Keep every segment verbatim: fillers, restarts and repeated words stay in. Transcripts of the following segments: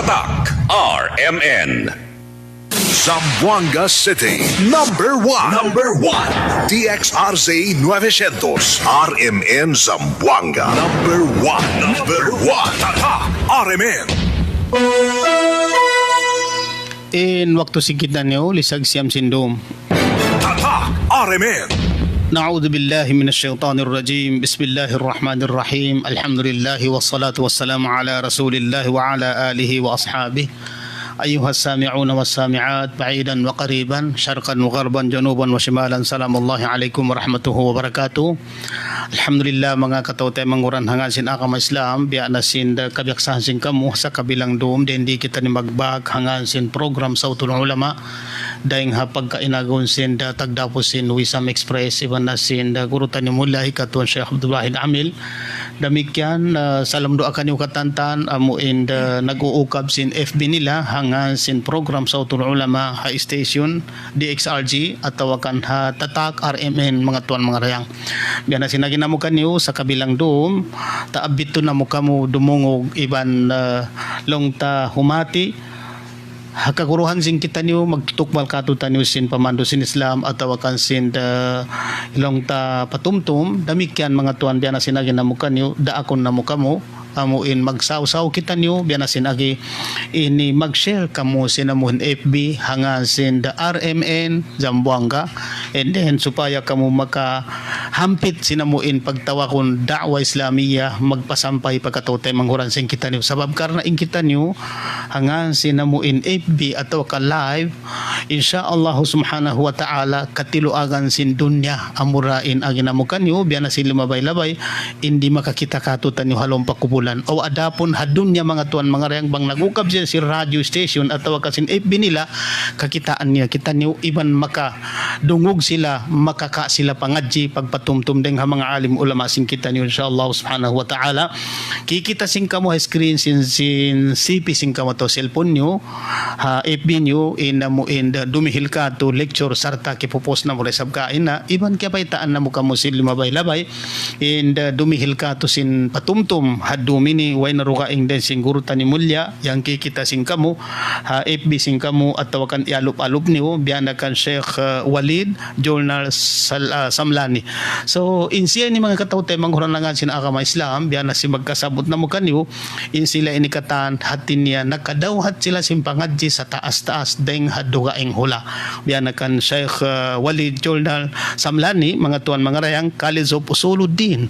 Tatak R M N. Zamboanga City, number one. Number one. D X R Z nueve cientos, R M N Zamboanga. Number one. Number one. Tatak R M N. In waktu sin kitaniyu, lisag siyam sin dum. Tatak R M N. أعوذ بالله من الشيطان الرجيم. بسم الله الرحمن الرحيم. الحمد لله والصلاة والسلام على رسول الله وعلى آله وأصحابه. أيها السامعون والسامعات، بعيدا وقريبا، شرقا وغربا، جنوبا وشمالا، سلام الله عليكم ورحمته وبركاته. Alhamdulillah, manga kataw-taymanghuran ha ngan sin agama Islam, biya' na sin da kabiyaksahan sin kamu, sa kabilang dum, dayn di kitaniyu magbak ha ngan sin program Sawtul Ulama, dayn ha pagkainagun sin da tagdapu sin Wisam Express, iban na sin da guru taniyu mulliya hi katuan Sheikh Abdul Wahid Amil. Damikkiyan, ah, salam duwaa kaniyu katantan, amu in da nag-uukab sin F B nila, ha ngan sin program Sawtul Ulama, ha station, D X R Z, atawa kan ha Tatak R M N, manga tuan manga dayang. Biya' na sin agi namu' kaniyu, sa kabilang dum, taabbitu namu' kamu dumungug iban, ah, laung ta humati, ha kaguruhan sin kitaniyu, magtutukbal kātu'niyu sin pamandu' sin Islam, atawa kan sin da laung ta patumtum, damikkiyan manga tuan biya' na sin agi namu' kaniyu, daakun namu' kamu, amu in magsawsaw kitaniyu, biya' na sin agi ini mag-share kamu sin amu in F B, ha ngan sin da R M N, Zamboanga, and then supaya kamu makahampit sin amu in pagtawagun da'wa Islamiyah, magpasampay pa kataw-taymanghuran sin kitaniyu. Sabab karna' in kitaniyu, ha ngan sin amu in F B atawa ka live, insya Allah subhanahu wa ta'ala, katiluagan sin dunya, amura in agi namu' kaniyu, biya' na sin lumabay-labay, in di' makakita' kātu'niyu ha lawm pakubulan. Aw adapun ha dunya manga tuan manga dayang bang nag-uukab siya sin radio station atawa ka sin F B nila, kakitaan niya kitaniyu iban makadungug sila, makaka sila pangadji', pagpatumtum dayn ha manga alim ulama sin kitaniyu, insya Allah subhanahu wa ta'ala. Kikita' sin kamu ha screen sin, sin C P sin kamu atawa cellphone niyu, ha F B niyu, in amu in da dumihil kātu' lecture sarta' kipupost namu' da isab kaina, iban kiyabaytaan namu' kamu sin lumabay-labay, in da dumihil kātu' sin patumtum, ha dum ini, way na dugaing dayn sin guru taniyu mulliya, yan kikita' sin kamu, ha F B sin kamu, atawa kan iyalup-alup niyu, biya' na kan Sheikh, ah, Walid, Julnar Sal-, ah, Samlani. So, in siya ini manga kataw-taymanghuran ha ngan sin agama Islam, biya' na sin magkasabut namu' kaniyu, in sila ini katan hati niya nakadawhat sila sin pangadji' sataas-taas dayn ha dugaing hula'. Biya' na kan Sheikh, ah, Walid Julnar Samlani, manga tuan manga dayang, College of Usuluddin.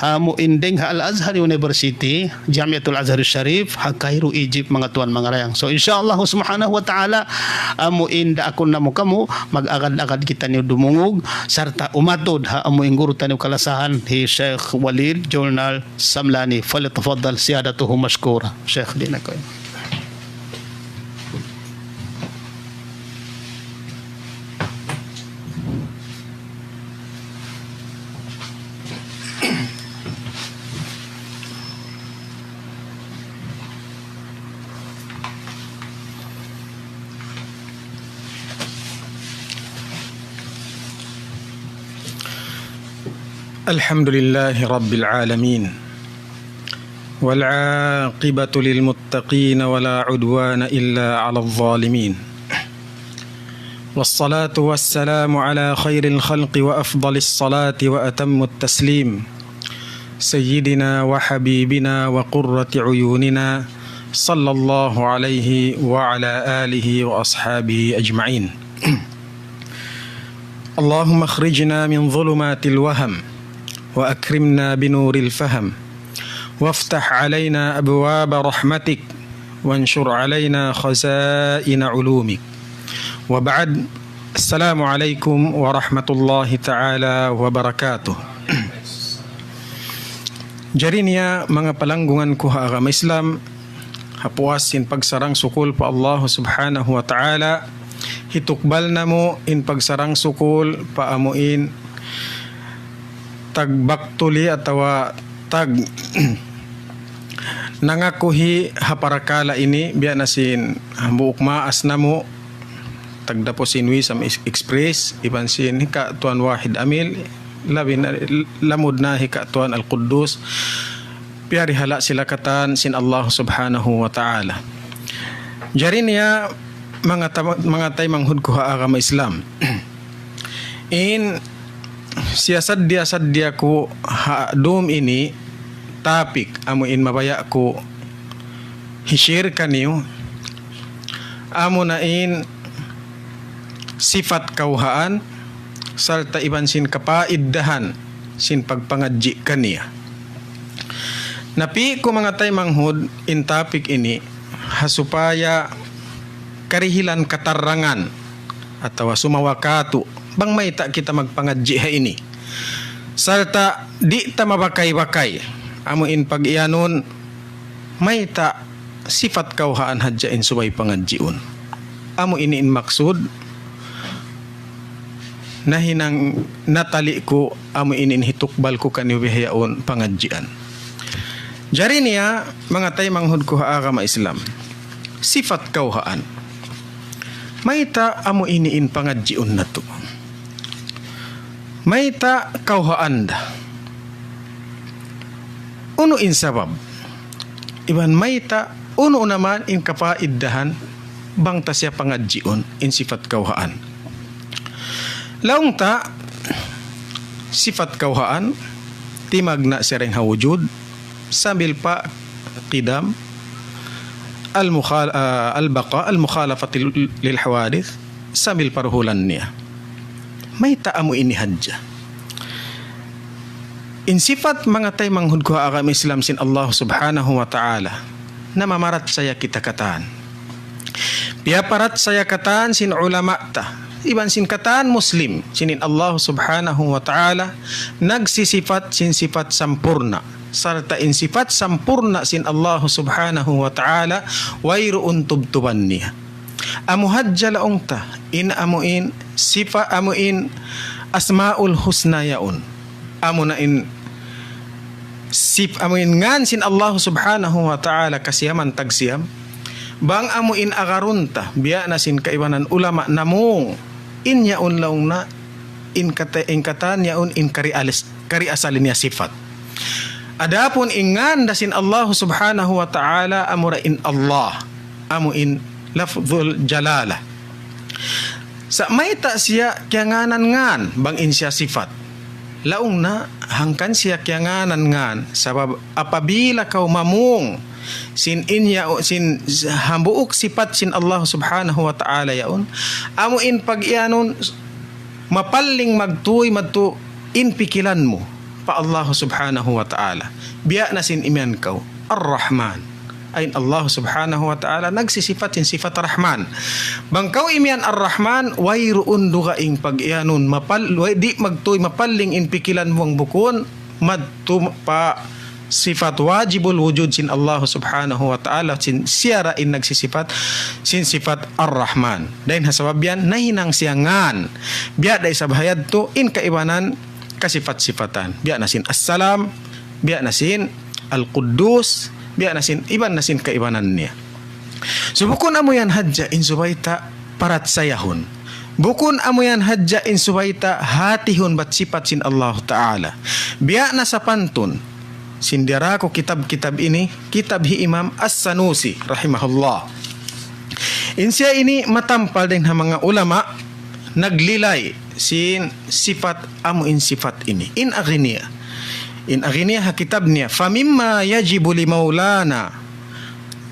Amu in dayn ha Al-Azhar University, Jamiatul Azhar Sharif, ha Cairo, Egypt, manga tuan manga dayang. So, insya Allah subhanahu wa ta'ala, amu in daakun namu' kamu, mag-agad-agad kitaniyu dumungug, sarta' umatud ha amu in guru taniyu kalasahan, hi Sheikh Walid Julnar Samlani. فليتفضل سيادته مشكورا. Sheikh, di' na kaw. الحمد لله رب العالمين، والعاقبة للمتقين، ولا عدوان إلا على الظالمين، والصلاة والسلام على خير الخلق وأفضل الصلاة وأتم التسليم، سيدنا وحبيبنا وقرة عيوننا، صلى الله عليه وعلى آله وأصحابه أجمعين. اللهم أخرجنا من ظلمات الوهم، وأكرمنا بنور الفهم، وافتح علينا أبواب رحمتك، وانشر علينا خزائن علومك. وبعد، السلام عليكم ورحمة الله تعالى وبركاته. Jari niya manga palanggungan ku ha agama Islam, ha puas sin pagsarang-sukul pa Allah Subhanahu wa Ta'ala, hitukbal namu' in pagsarang-sukul pa amu in tagbaktuli atawa tag nangakuhi ha parakala' ini, biya' na sin hambuuk maas namu', tagdapu sin Wisam Ex-, Express, iban sin hi Ka' Tuan Wahid Amil, labi na, lamud na hi Ka' Tuan Al-Quddus, piyarihala' sila katan sin Allah Subhanahu wa Ta'ala. Jari niya manga ta-, manga taymanghud ku ha agama Islam. In siyasaddiya-saddiya ku ha dum ini topic amu in mabaya' ku hi-share kaniyu. Amu na in sifat kawhaan, sarta' iban sin kapaiddahan sin pagpangadji' kaniya. Napi' ku manga taymanghud in topic ini, ha supaya karihilan katarangan atawa sumawa katu' bang mayta' kita magpangadji' ha ini. Sarta' di' ta mabakay-bakay, amu in pag-iyanun, mayta' sifat kawhaan hadja in subay pangadjiun. Amu ini in maksud, nahinang natali' ku, amu ini in hitukbal ku kaniyu bihaun pangadjian. Jari niya, manga taymanghud ku ha agama Islam, sifat kawhaan. Mayta' amu ini in pangadjiun natu'? Mayta' kawhaan da? Unu in sabab? Iban mayta', unu naman in kapaiddahan bang ta siya pangadjiun in sifat kawhaan? Laung ta, sifat kawhaan, timagna' siya dayn ha wujud, sambil pa qidam, al-mukhal-, ah, al-baqa, al-mukhalafati lil, lil hawadith, sambil pa duhulan niya. Mayta' amu ini hadja? In sifat manga taymanghud ku ha agama Islam sin Allah Subhanahu wa Ta'ala, namamarachaya kita katan. Piyaparachaya katan sin ulama ta, iban sin katan Muslim, sin in Allah Subhanahu wa Ta'ala, nagsisifat sin sifat sampurna'. Sarta' in sifat sampurna' sin Allah Subhanahu wa Ta'ala, wayruun tubtuban niya. Amu hadja laung ta, in amu in sifa-, amu in asmaul husna yaun. Amu na in sif-, amu in ngan sin Allah Subhanahu wa Ta'ala kasiyaman tagsiyam. Bang amu in agarun ta, biya' na sin kaibanan ulama namung, in yaun laung na, in kata-, in katan yaun in kari alis-, kari asal niya sifat. Adapun in ngan da sin Allah Subhanahu wa Ta'ala amura in Allah, amu in lafzul jalala. Sa' mayta' siya kiyangānan ngan bang in siya sifat? Laung na hangkan siya kiyangānan ngan, sabab apabila kaw mamung sin in ya-, sin hambuuk sifat sin Allah Subhanahu wa Ta'ala yaun, amu in pag-iyanun mapalling magtuy madtu in pikilan mu pa Allah Subhanahu wa Ta'ala. Biya' na sin imiyan kaw, Ar-Rahman. Ayn Allah Subhanahu wa Ta'ala nagsisifat sin sifat Rahman. Bang kaw imiyan Ar-Rahman, wayruun dugaing pag-iyanun, mapal-, way-, di' magtuy mapalling in pikilan mu bang bukun madtu pa sifat wajibul wujud sin Allah Subhanahu wa Ta'ala, sin siya ra in nagsisifat sin sifat Ar-Rahman. Dayn ha sabab yan, nahinang siya ngan. Biya' da isab ha yadtu in kaibanan kasifat-sifatan. Biya' na sin As-Salam, biya' na sin Al-Quddus, biya' na sin, iban na sin kaibanan niya. So, bukun amu yan hadja in subay ta parachayahun. Bukun amu yan hadja in subay ta hatihun bat sifat sin Allah Ta'ala. Biya' na sapantun, sin diyara ku kitab-kitab ini, kitab hi Imam As-Sanusi, rahimahullah. In siya ini matampal dayn ha manga ulama, naglilay sin sifat amu in sifat ini. In agi niya. In agi niya ha kitab niya, فمما يجب لمولانا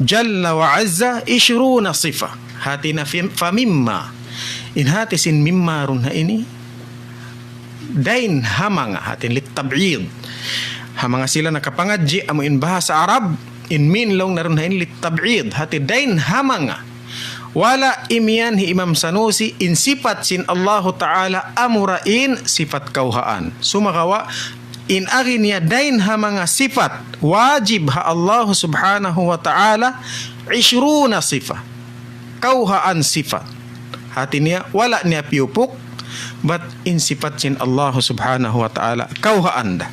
جل وعز عشرون صفة. Hati niya fim-, فمما. In hati sin mimma duun ha ini, dayn ha manga, hati niya للتبعيض. Ha manga sila nakapangadji' amu in bahasa Arab, in min laung na duun ha ini للتبعيض. Hati dayn ha manga. Wala' imiyan hi Imam Sanusi in sifat sin Allahu Ta'ala amura in sifat kawhaan. Sumagawa', in agi niya dayn ha manga sifat wajib ha Allah Subhanahu wa Ta'ala, عشرون صفة. Kawhaan sifat. Hati niya, wala' niya piyupuk, bat in sifat sin Allah Subhanahu wa Ta'ala, kawhaan da.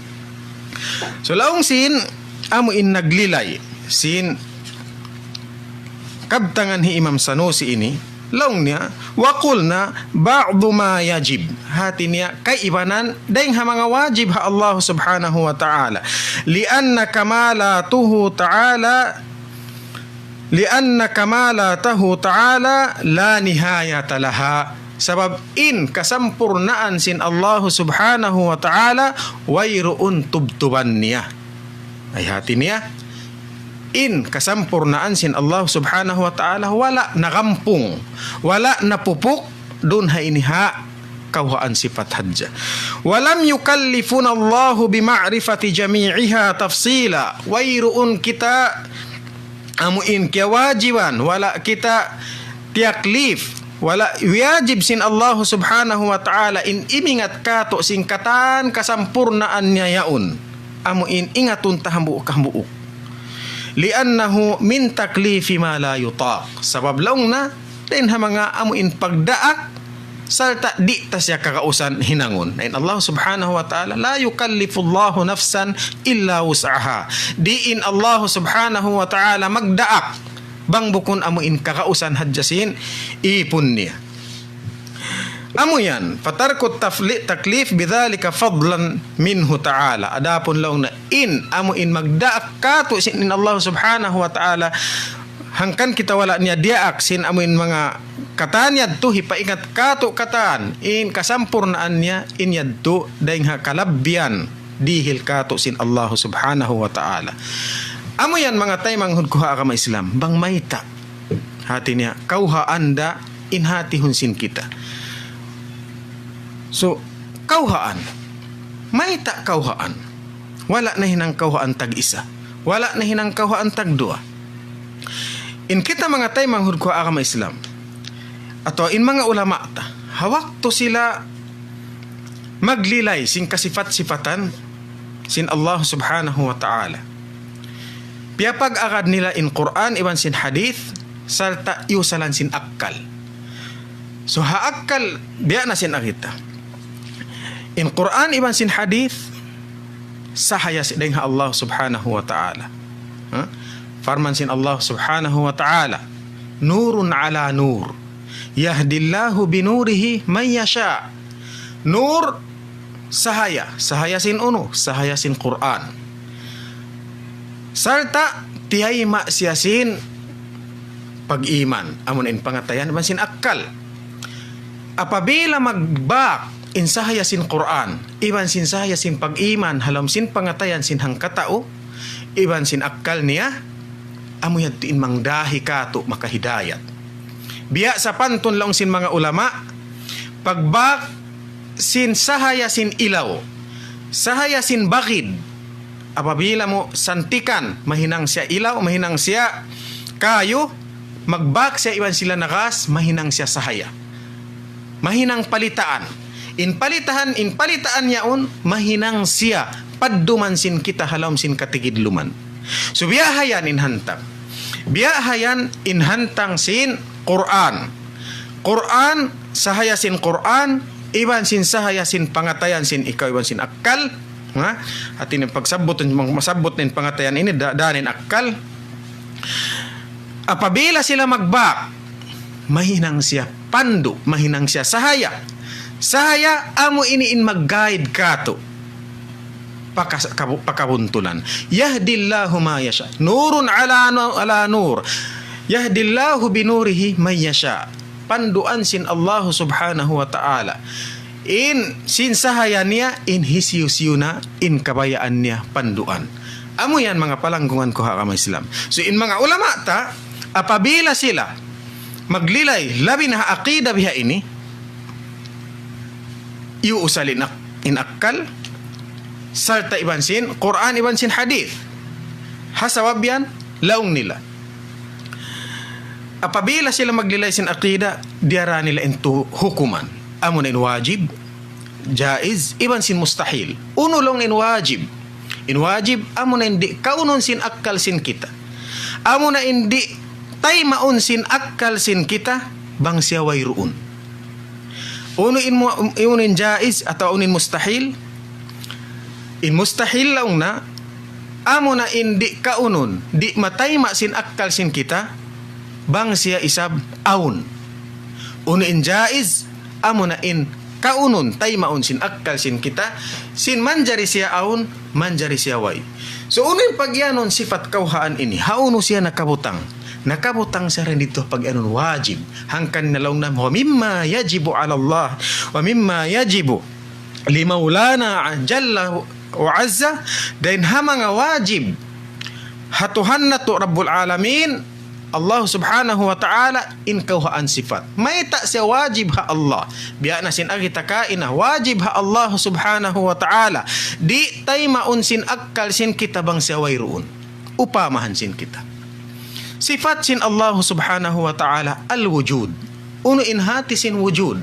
So, laung sin, amu in naglilay, sin kabtangan hi Imam Sanusi ini, laung niya, وقلنا بعض ما يجب. Hati niya, kaibanan, dayn ha manga wajib ha Allah Subhanahu wa Ta'ala. لأن كمالاته تعالى لأن كمالاته تعالى لا نهاية لها. Sabab in kasampurnaan sin Allahu Subhanahu wa Ta'ala wayruun tubtuban niya. Ay hati niya, in kasampurnaan sin Allahu Subhanahu wa Ta'ala wala' nagampung, wala' napupuk, duun ha ini ha kawhaan sipat hadja. ولم يكلفنا الله بمعرفة جميعها تفصيلا. Wayruun kita amu in kiyawajiban, wala' kita tiyaklif, wala' wajib sin Allahu Subhanahu wa Ta'ala in imingat katu' sin katan kasampurnaan niya yaun. Amu in ingatun ta hambuuk-hambuuk. لأنه من تكليف ما لا يطاق. Sabab laung na, dayn ha manga amu in pagdaak, sarta' di' ta siya kagausan hinangun. Na in Allah Subhanahu wa Ta'ala, لا يكلف الله نفسا إلا وسعها. Di' in Allah Subhanahu wa Ta'ala magdaak, bang bukun amu in kagausan hadja sin ipun niya. Amu yan, فترك التفل-، التكليف بذلك فضلا منه تعالى. Adapun laung na in, amu in magdaak katu' sin in Allah Subhanahu wa Ta'ala, hangkan kita wala' niya diyaak sin amu in manga katan yadtu hipaingat katu' katan, in kasampurnaan niya, in yadtu dayn ha kalabbian dihil katu' sin Allah Subhanahu wa Ta'ala. Amu yan manga taymanghud ku ha agama Islam, bang mayta'. Hati niya, kawhaan da in hatihun sin kita. So, kawhaan. Mayta' kawhaan. Wala' nahinang kawhaan tag-isa. Wala' nahinang kawhaan tagduwa. In kita manga taymanghud ku ha agama Islam, atawa in manga ulama ta, ha waktu sila maglilay sin kasipat-sipatan sin Allah Subhanahu wa Ta'ala, piyapag-agad nila in Qur'an iban sin hadith, sarta' iyusalan sin akkal. So, ha akkal, biya' na sin kita. In Qur'an iban sin hadith, sahaya sin dayn ha Allah Subhanahu wa Ta'ala. Ha? Parman sin Allah Subhanahu wa Ta'ala, نور على نور يهدي الله بنوره من يشاء. Nur, sahaya, sahaya sin unu, sahaya sin Qur'an. Sarta' tiyayma' siya sin pag-iman, amun in pangatayan iban sin akkal. Apabila magbak in sahaya sin Qur'an, iban sin sahaya sin pag-iman ha lawm sin pangatayan sin hangkatau, iban sin akkal niya, amu yadtu in mangdahi katu' makahidayat. Biya' sapantun laung sin manga ulama, pagbak sin sahaya sin ilaw, sahaya sin bagid, apabila mu santikan, mahinang siya ilaw, mahinang siya kayu, magbak siya iban sila na gas, mahinang siya sahaya. Mahinang palitaan. In palitaan, in palitaan yaun, mahinang siya padduman sin kita ha lawm sin katigidluman. So, biya' ha yan in hantang. Biya' ha yan in hantang sin Qur'an. Qur'an, sahaya sin Qur'an, iban sin sahaya sin pangatayan sin ikaw, iban sin akkal. Ha? Hati niya pagsabut, magsabut in pangatayan ini, da-, dayn ha akkal. Apabila sila magbak, mahinang siya pandu', mahinang siya sahaya. Sahaya amu ini in mag-guide katu'. Pakas-, kabu-, pakabuntulan. يهدي الله من يشاء. نور على نو-، على نور. يهدي الله بنوره من يشاء. Panduan sin Allah Subhanahu wa Ta'ala. In sin sahaya niya, in hisiyu-siyu na, in kabayaan niya panduan. Amu yan manga palanggungan ku ha agama Islam. So, in manga ulama ta, apabila sila maglilay, labi na ha aqida biha ini, iyuusal in ak-, in akkal, sarta' iban sin Qur'an, iban sin hadith. Ha sabab yan, laung nila. Apabila sila maglilay sin aqida, diyara nila in tu hukuman. Amu na in wajib, jaiz, iban sin mustahil. Unu laung in wajib? In wajib, amu na in di' kaunun sin akkal sin kita. Amu na in di' taymaun sin akkal sin kita, bang siya wayruun. Unu in mu-, unu in jaiz atawa unu in mustahil? In mustahil laung na, amu na in di' kaunun, di' matayma' sin akkal sin kita, bang siya isab awn. Unu in jaiz, amu na in kaunun, taymaun sin akkal sin kita, sin manjari siya awn, manjari siya way. So, unu in pagiyanun sipat kawhaan ini, hawnu siya nakabutang? Nakabutang siya dayn didtu pag-iyanun wajib. Hangkan na laung niya, ومما يجب على الله، ومما يجب لمولانا جل وعز, dayn ha manga wajib ha Tuhan natu' Rabbul Alamin, Allah Subhanahu wa Ta'ala, in kawhaan sifat. Mayta' siya wajib ha Allah? Biya' na sin agi ta kaina, wajib ha Allah Subhanahu wa Ta'ala. Di' taymaun sin akkal sin kita bang siya wayruun. Upamahan sin kita. Sifat sin Allah Subhanahu wa Ta'ala al-wujud. Unu in hati sin wujud?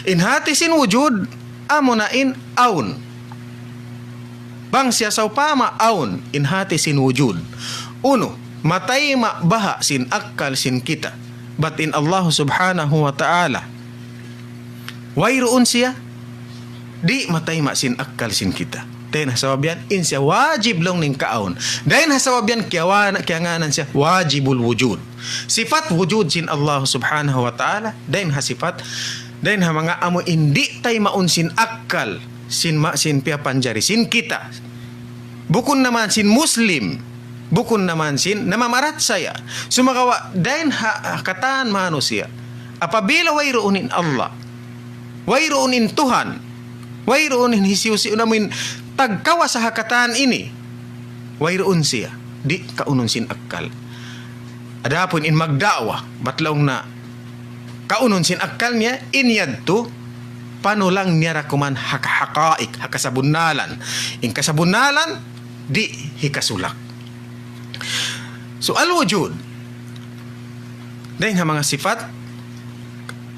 In hati sin wujud, amuna in awn. Bang siya sawpama awn, in hati sin wujud. Unu, matayma' baha' sin akkal sin kita. Bat in Allah Subhanahu wa Ta'ala, wayruun siya, di' matayma' sin akkal sin kita. Dayn ha sabab yan, in siya wajib laung niya kaawn. Dayn ha sabab yan, kiyawa-, kiyangānan siya wajibul wujud. Sifat wujud sin Allah Subhanahu wa Ta'ala, dayn ha sifat, dayn ha manga amu in di' taymaun sin akkal, sin ma-, sin piyapanjari, sin kita. Bukun na man sin Muslim, bukun na man sin namamarachaya. Sumagawa', dayn ha, ha katan manusiya'. Apabila wayruun in Allah, wayruun in Tuhan, wayruun in hisiyu-siyu na amu in tagkawasa ha katan ini, wayruun siya, di' kaunun sin akkal. Adapun in magda'wa, bat laung niya, kaunun sin akkal niya, in yadtu, panulang niya da kuman ha kahaqa'iq, ha kasabunnalan. In kasabunnalan, di' hikasulak. So, al-wujud, dayn ha manga sifat,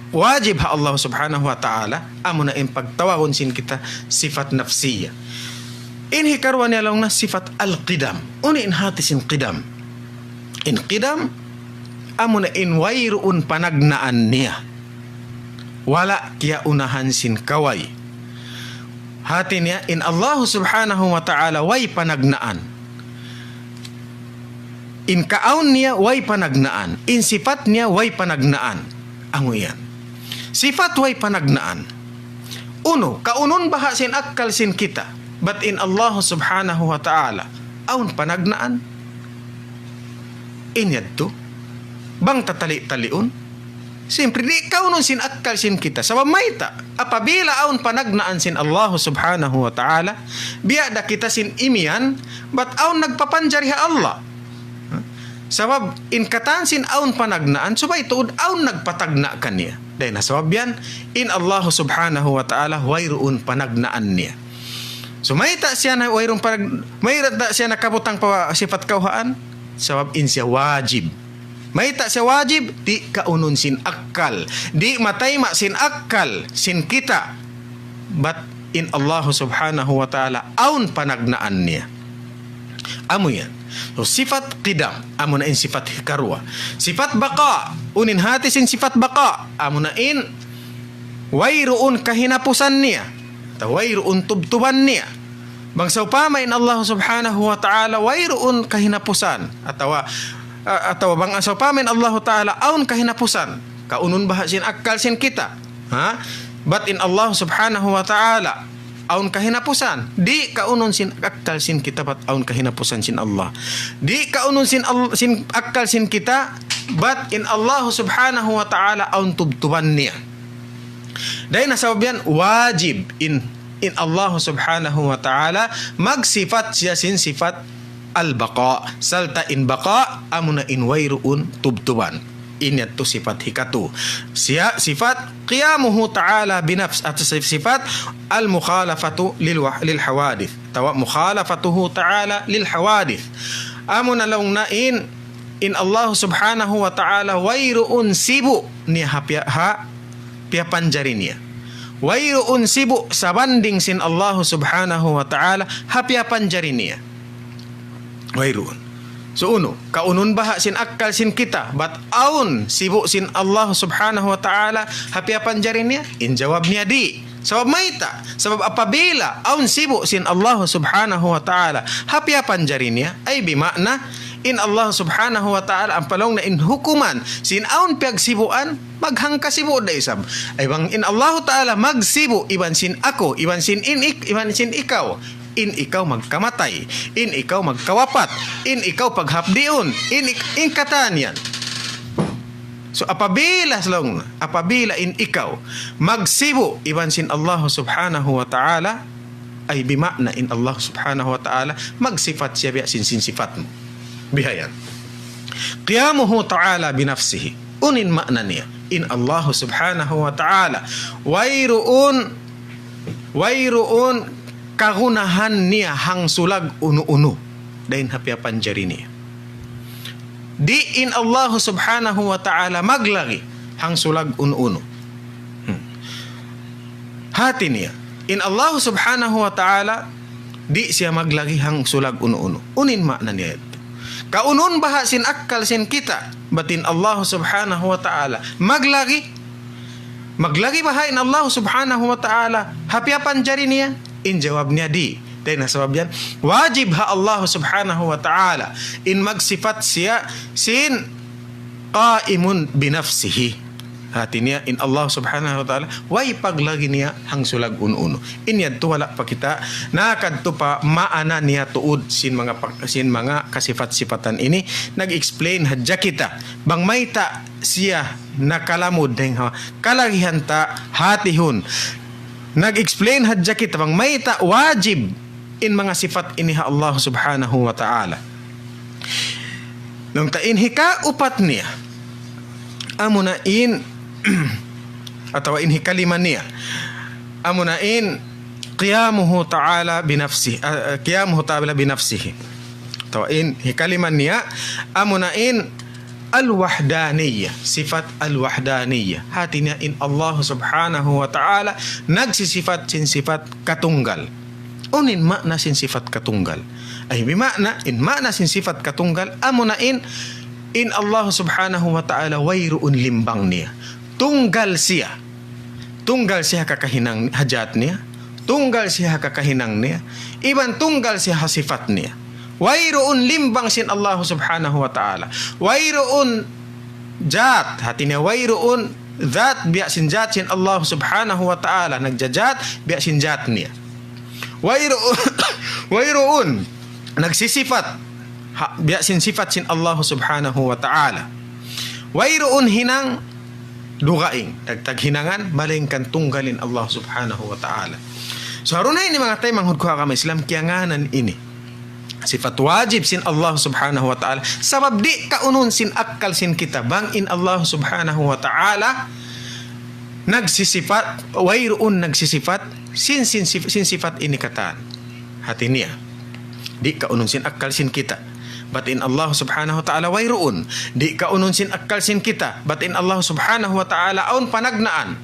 wajib ha Allah Subhanahu wa Ta'ala, amuna in pagtawagun sin kita sifat nafsiyya. In hikaruwa niya laung niya sifat al-qidam. Unu in hati sin qidam? In qidam, amuna in wayruun panagnaan niya. Wala' kiyaunahan sin kaway. Hati niya, in Allah Subhanahu wa Ta'ala way panagnaan. In kaawn niya way panagnaan. In sifat niya way panagnaan. Amu yan. Sifat way panagnaan. Unu, kaunun baha' sin akkal sin kita. Bat in Allah Subhanahu wa Ta'ala, awn panagnaan. In yadtu, bang ta tali-taliun, siyempre, di' kaunun sin akkal sin kita. Sabab mayta', apabila awn panagnaan sin Allah Subhanahu wa Ta'ala, biya' da kita sin imiyan, bat awn nagpapanjari ha Allah. Sabab in katan sin awn panagnaan, subay tuud awn nagpatagna' kaniya. Dayn ha sabab yan, in Allah Subhanahu wa Ta'ala wayruun panagnaan niya. So, mayta' siya na wayruun panag-, mayta' siya nakabutang pa sifat kawhaan? Sabab in siya wajib. Mayta' siya wajib? Di' kaunun sin akkal. Di' matayma' sin akkal, sin kita. Bat in Allah Subhanahu wa Ta'ala, awn panagnaan niya. Amu yan. So, sifat qidam, amuna in sifat hikaruwa. Sifat baqa, unu in hati sin sifat baqa, amuna in wayruun kahinapusan niya, atawa wayruun tubtuban niya. Bang sawpama in Allah Subhanahu wa Ta'ala wayruun kahinapusan, atawa, a-, atawa bang sawpama in Allah Ta'ala awn kahinapusan, kaunun baha' sin akkal sin kita. Ha? Bat in Allah Subhanahu wa Ta'ala awn kahinapusan. Di' kaunun sin akkal sin kita, bat awn kahinapusan sin Allah. Di' kaunun sin al-, sin akkal sin kita, bat in Allah Subhanahu wa Ta'ala awn tubtuban niya. Dayn ha sabab yan, wajib in, in Allah Subhanahu wa Ta'ala magsifat siya sin sifat al-baqa. Sarta' in baqa, amuna in wayruun tubtuban. In yadtu sifat hikatu. Siya, sifat qiyamuhu ta'ala binafs, atawa sif-, sifat al-mukhalafatu lil wah-, lil hawadith. Atawa mukhalafatuhu ta'ala lil hawadith. Amuna laung niya in, in Allah Subhanahu wa Ta'ala wayruun sibu' niya ha piya-, ha piyapanjari niya. Wayruun sibu' sabanding sin Allah Subhanahu wa Ta'ala ha piyapanjari niya. Wayruun. So, unu, kaunun baha' sin akkal sin kita, bat awn sibu' sin Allah Subhanahu wa Ta'ala ha piyapanjari niya? In jawab niya di'. Sabab mayta'? Sabab apabila awn sibu' sin Allah Subhanahu wa Ta'ala ha piyapanjari niya, ay bima'na, in Allah Subhanahu wa Ta'ala, ampa laung niya in hukuman sin awn piyagsibuan, maghangka sibu' da isab. Ay bang in Allahu Ta'ala magsibu' iban sin aku, iban sin in ik-, iban sin ikaw, in ikaw magkamatay, in ikaw magkawapat, in ikaw paghapdiun, in ik-, in katan yan. So, apabila salung, apabila in ikaw magsibu' iban sin Allah subhanahu wa ta'ala, ay bima'na in Allah subhanahu wa ta'ala magsifat siya biya' sin, sin sifat mu. Bihayan. قيامه تعالى بنفسه. Unu in ma'na niya? In Allah subhanahu wa ta'ala wayruun, wayruun kagunahan niya hangsulag unu-unu dayn ha piyapanjari niya. Di' in Allah subhanahu wa ta'ala maglagi hangsulag unu-unu. Hmm. Hati niya, in Allah subhanahu wa ta'ala di' siya maglagi hangsulag unu-unu. Unu in ma'na niya yadtu? Kaunun baha' sin akkal sin kita, bat in Allah subhanahu wa ta'ala maglagi? Maglagi baha' in Allah subhanahu wa ta'ala ha piyapanjari niya? In jawab niya di'. Dayn ha sabab yan, wajib ha Allah subhanahu wa ta'ala in magsifat siya sin قائم بنفسه. Hati niya, in Allah subhanahu wa ta'ala way paglagi niya hangsulag unu-unu. In yadtu wala' pa kita nakadtu pa maana niya tuud sin manga pa-, sin manga kasifat-sifatan ini. Nag-explain hadja kita bang mayta' siya nakalamud dayn ha kalagihan ta hatihun. Nag-explain hadja kita bang mayta' wajib in manga sifat ini ha Allah subhanahu wa ta'ala. Laung ta in hikaupat niya, amuna in, atawa in hikalima niya, amuna in قيامه تعالى بنفسه, ah, ah, قيامه تعالى بنفسه. Atawa in hikalima niya, amuna in الوحدانية, sifat الوحدانية. Hati niya in Allah subhanahu wa ta'ala nagsisifat sin sifat katunggal. Unu in ma'na sin sifat katunggal? Ay, bima'na, in ma'na sin sifat katunggal, amuna in, in Allah subhanahu wa ta'ala wayruun limbang niya. Tunggal siya. Tunggal siya ha kakahinang, ha jat niya. Tunggal siya ha kakahinang niya. Iban tunggal siya ha sifat niya. Wayruun limbang sin Allah subhanahu wa ta'ala. Wayruun jat, hati niya wayruun jat, biya' sin jat sin Allah subhanahu wa ta'ala. Nagjajat, biya' sin jat niya. Wayruun, wayruun nagsisifat, ha, biya' sin sifat sin Allah subhanahu wa ta'ala. Wayruun hinang dugaing, tag-, taghinangan, malaingkan tunggal in Allah subhanahu wa ta'ala. So, ha duun ini manga taymanghud ku ha agama Islam, kiyangānan ini sifat wajib sin Allah subhanahu wa ta'ala. Sabab di' kaunun sin akkal sin kita bang in Allah subhanahu wa ta'ala nagsisifat, wayruun nagsisifat sin, sin, sif-, sin sifat ini katan. Hati niya, di' kaunun sin akkal sin kita bat in Allah subhanahu wa ta'ala wayruun. Di' kaunun sin akkal sin kita bat in Allah subhanahu wa ta'ala awn panagnaan.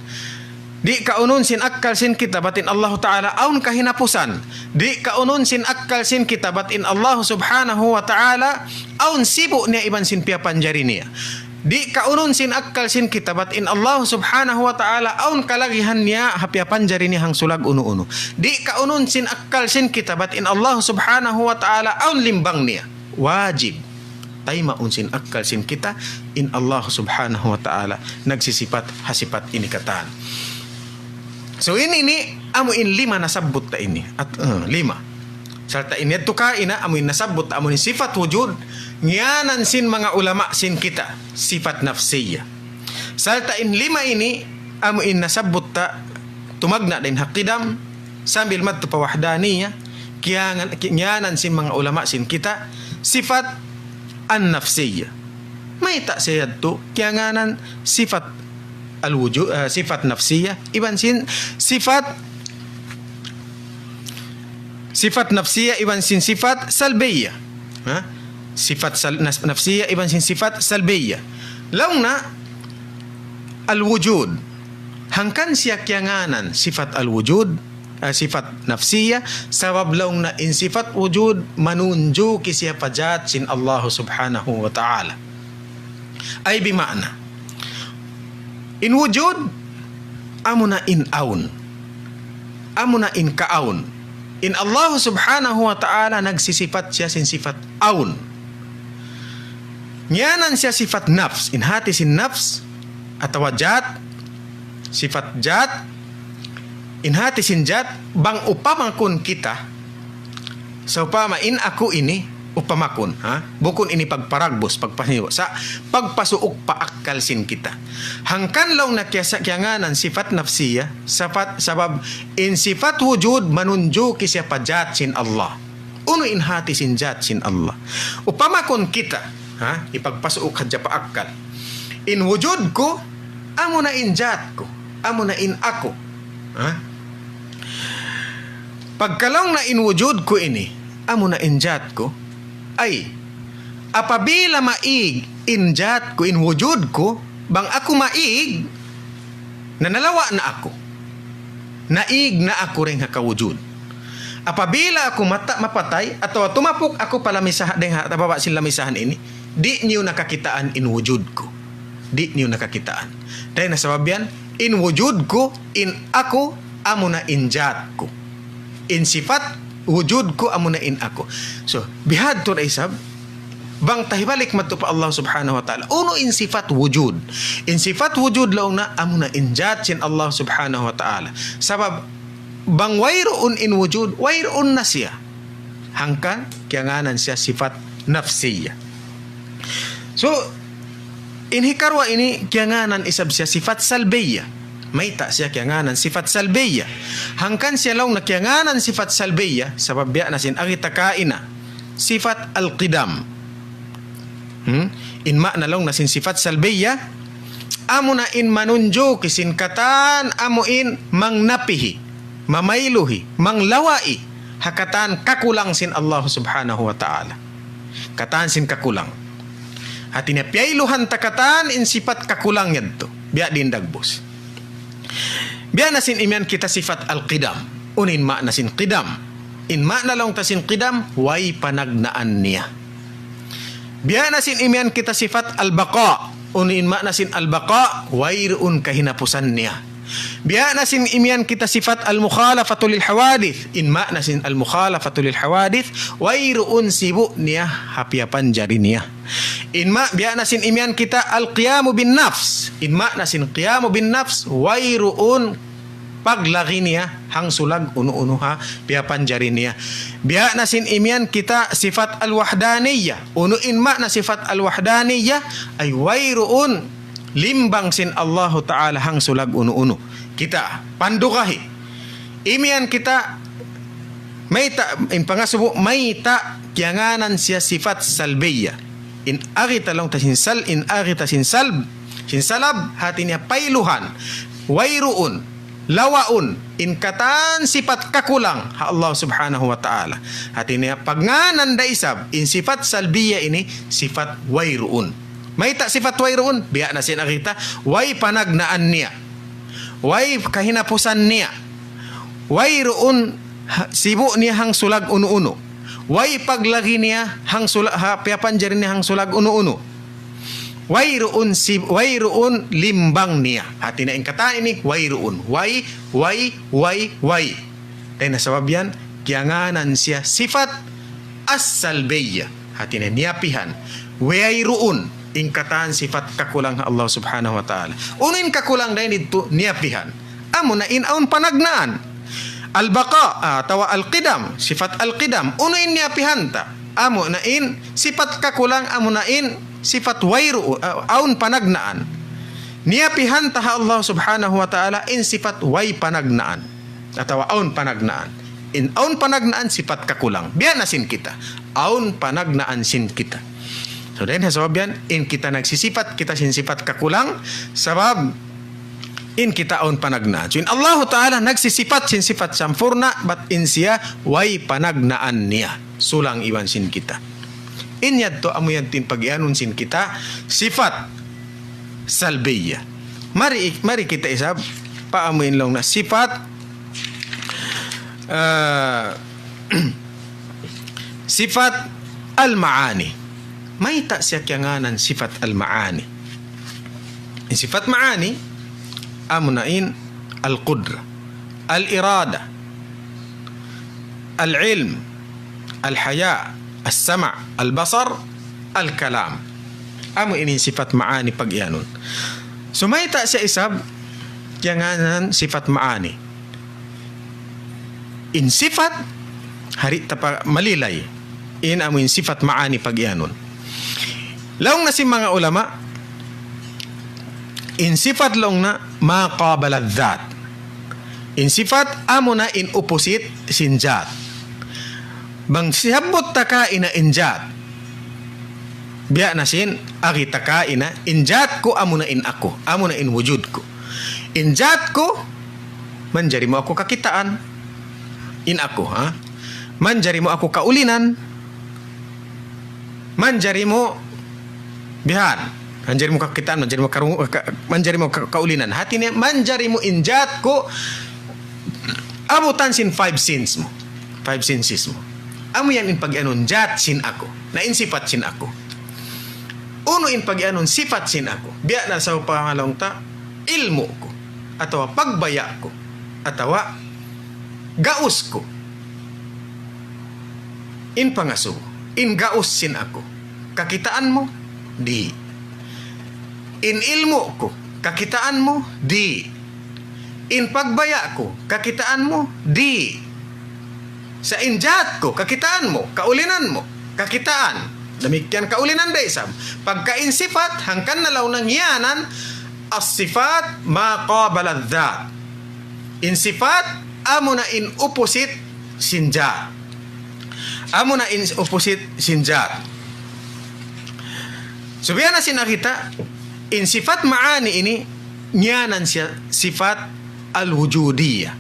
Di' kaunun sin akkal sin kita bat in Allah ta'ala awn kahinapusan. Di' kaunun sin akkal sin kita bat in Allah subhanahu wa ta'ala awn sibu' niya iban sin piyapanjari niya. Di' kaunun sin akkal sin kita bat in Allah subhanahu wa ta'ala awn kalagihan niya ha piyapanjari niya hangsulag unu-unu. Di' kaunun sin akkal sin kita bat in Allah subhanahu wa ta'ala awn limbang niya. Wajib taymaun sin akkal sin kita in Allah subhanahu wa ta'ala nagsisifat ha sifat ini katan. So, ini, ini amu in lima nasabbut ta ini. At, eh, lima. Sarta' in yadtu kaina amu in nasabbut ta amu in sifat wujud, ngiyānan sin manga ulama sin kita sifat nafsiyya. Sarta' in lima ini amu in nasabbut ta tumagna' dayn ha qidam sambil madtu pa wahdaniyya, kiyānan, ki-, ngiyānan sin manga ulama sin kita sifat an-nafsiyya. Mayta' siya yadtu kiyangānan sifat al-wujud, eh, sifat nafsiyya, iban sin sifat, sifat nafsiyya, iban sin sifat salbiyya. Ha? Sifat sal-, nas-, nafsiyya, iban sin sifat salbiyya. Laung na al-wujud. Hangkan siya kiyangānan sifat al-wujud, eh, sifat nafsiyya, sabab laung na in sifat wujud manunjuki siya pa jat sin Allah subhanahu wa ta'ala. Ay bima'na, in wujud, amuna in awn. Amuna in kaawn. In Allah subhanahu wa ta'ala nagsisifat siya sin sifat awn. Ngiyānan siya sifat nafs. In hati sin nafs, atawa jat, sifat jat, in hati sin jat, bang upama kun kita, sawpama in aku ini, Upamakun, ha? Bukun ini pagparagbus, pagpasiwa. Sa' pagpasuuk pa akkal sin kita. Hangkan laung na kiyasa-, kiyangānan sifat nafsiya, sifat, sabab in sifat wujud manunjuki siya pa jat sin Allah. Unu in hāti sin jat sin Allah. Upamakun kita, ha? Ipagpasuuk hadja pa akkal. In wujud ku, amuna in jat ku, amuna in aku. Ha? Pagka laung na in wujud ku ini, amuna in jat ku. Ay, apabila maig in jat ku, in wujud ku, bang aku maig, na nalawa' na aku. Naig na aku dayn ha kawujud. Apabila aku mata-, mapatay, atawa tumapuk aku pa lamisahan, dayn ha, tababa sin lamisahan ini, di' niyu na kakitaan in wujud ku. Di' niyu na kakitaan. Dayn ha sabab yan, in wujud ku, in aku, amuna in jat ku. In sifat wujud ku, amuna in aku. So, bihadtu da isab, bang ta hibalik madtu pa Allah Subhanahu wa Ta'ala. Unu in sifat wujud? In sifat wujud laung na, amuna in jat sin Allah Subhanahu wa Ta'ala. Sabab, bang wayruun in wujud, wayruun na siya. Hangkan, kiyangānan siya sifat nafsiya. So, in hikaruwa ini, kiyangānan isab siya sifat salbiya. Mayta' siya kiyangānan sifat salbiya. Hangkan siya laung na kiyangānan sifat salbiya, sabab biya' na sin agi ta kaina. Sifat al-qidam. Hmm? In ma'na laung na sin sifat salbiya, amuna in manunjuki sin katan amu in mangnapihi, mamayluhi, manglawai, ha katan kakulang sin Allah Subhanahu wa Ta'ala. Katan sin kakulang. Hati niya piyayluhan ta katan in sifat kakulang yadtu. Biya' diin dagbus. Biya' na sin imiyan kita sifat al-qidam. Unu in ma'na sin qidam? In ma'na laung ta sin qidam, way panagnaan niya. Biya' na sin imiyan kita sifat al-baqa. Unu in ma'na sin al-baqa? Wayruun kahinapusan niya. Biya' na sin imiyan kita sifat al-mukhalafatu lil hawadith. In ma'na sin al-mukhalafatu lil hawadith, wayruun sibu' niya ha piyapanjari niya. In ma-, biya' na sin imiyan kita al-qiyamu bin nafs. In ma'na sin qiyamu bin nafs, wayruun paglagi niya hangsulag unu-unu ha piyapanjari niya. Biya' na sin imiyan kita sifat al-wahdaniyya. Unu in ma'na sifat al-wahdaniyya, ay wayruun limbang sin Allahu Ta'ala hangsulag unu-unu. Kita, pandugahi. Imiyan kita, mayta', in pangasubu, mayta' kiyangānan siya sifat salbiya. In agi ta laung ta sin sal-, in agi ta sin salb, sin salab, hati niya payluhan, wayruun, lawaun, in katan sifat kakulang ha Allah Subhanahu wa Ta'ala. Hati niya pagngānan da isab, in sifat salbiya ini, sifat wayruun. Mayta' sifat wayruun? Biya' na sin agi ta, way panagnaan niya. Way kahinapusan niya. Wayruun ha-, sibu' niya hangsulag unu-unu. Way paglagi niya hangsulag, ha, piyapanjari niya hangsulag unu-unu. Wayruun si-, wayruun limbang niya. Hati niya in katan ini, wayruun. Way, way, way, way. Dayn ha sabab yan, kiyangānan siya sifat as-salbiyya. Hati niya niyapihan. Wayruun in katan sifat kakulang ha Allah Subhanahu wa Ta'ala. Unu in kakulang dayn didtu niyapihan? Amuna in awn panagnaan. Al-baqa, ah, atawa al-qidam, sifat al-qidam. Unu in niyapihan ta? Amuna in sifat kakulang, amuna in sifat wayru-, ah, awn panagnaan. Niyapihan ta ha Allah Subhanahu wa Ta'ala in sifat way panagnaan. Atawa awn panagnaan. In awn panagnaan sifat kakulang. Biya' na sin kita. Awn panagnaan sin kita. So, dayn ha sabab yan, in kita nagsisipat kita sin sipat kakulang, sabab in kita awn panagnaan. So, in Allahu Ta'ala nagsisipat sin sipat sampurna', bat in siya way panagnaan niya. Sulang iban sin kita. In yadtu amu yadtu in pag-iyanun sin kita, sifat salbiyya. Mari, mari kita isab, paamuin laung na sifat, ah, sifat al-ma'ani. Mayta' siya kiyangānan sifat al-ma'ani? In sifat ma'ani, amuna in al-qudra, al-irada, al-ilm, al-haya, al-sama', al-basar, al-kalam. Amu ini in sifat ma'ani pag-iyanun. So, mayta' siya isab, kiyangānan sifat ma'ani. In sifat, hari ta pa malilay. In amu in sifat ma'ani pag-iyanun. Laung na sin manga ulama, in sifat laung na ma qabala dhat. In sifat amu na in opposite sin dhat. Bang siyabbut ta kaina in dhat, biya' na sin agi ta kaina in dhat ku amu na in aku, amu na in wujud ku. In dhat ku, manjari mu aku kakitaan. In aku, ha? Manjari mu aku kaulinan. Manjari mu bihan. Manjari mu kakitaan, manjari mu karungu-, ka-, manjari mu ka-, kaulinan. Hati niya, manjari mu in dhat ku abutan sin five sins mu. Five senses mu. Amu yan in pag-iyanun dhat sin aku. Na in sifat sin aku. Unu in pag-iyanun sifat sin aku. Biya' na sa pangalawang ta, ilmu' ku. Atawa pagbaya' ku. Atawa gaus ku. In pangasubu, in gaus sin aku, kakitaan mu? Di'. In ilmu' ku, kakitaan mu? Di'. In pagbaya' ku, kakitaan mu? Di'. Sa' in dhat ku, kakitaan mu, kaulinan mu, kakitaan. Damikkiyan kaulinan da isab. Pagka in sifat, hangkan na laung na ngiyanan, as-sifat ma qabala dhat. In sifat, amu na in opposite sin dhat. Amu na in opposite sin dhat. Subay na sin kita, in sifat ma'ani ini, ngiyanan siya sifat al-wujudiyah.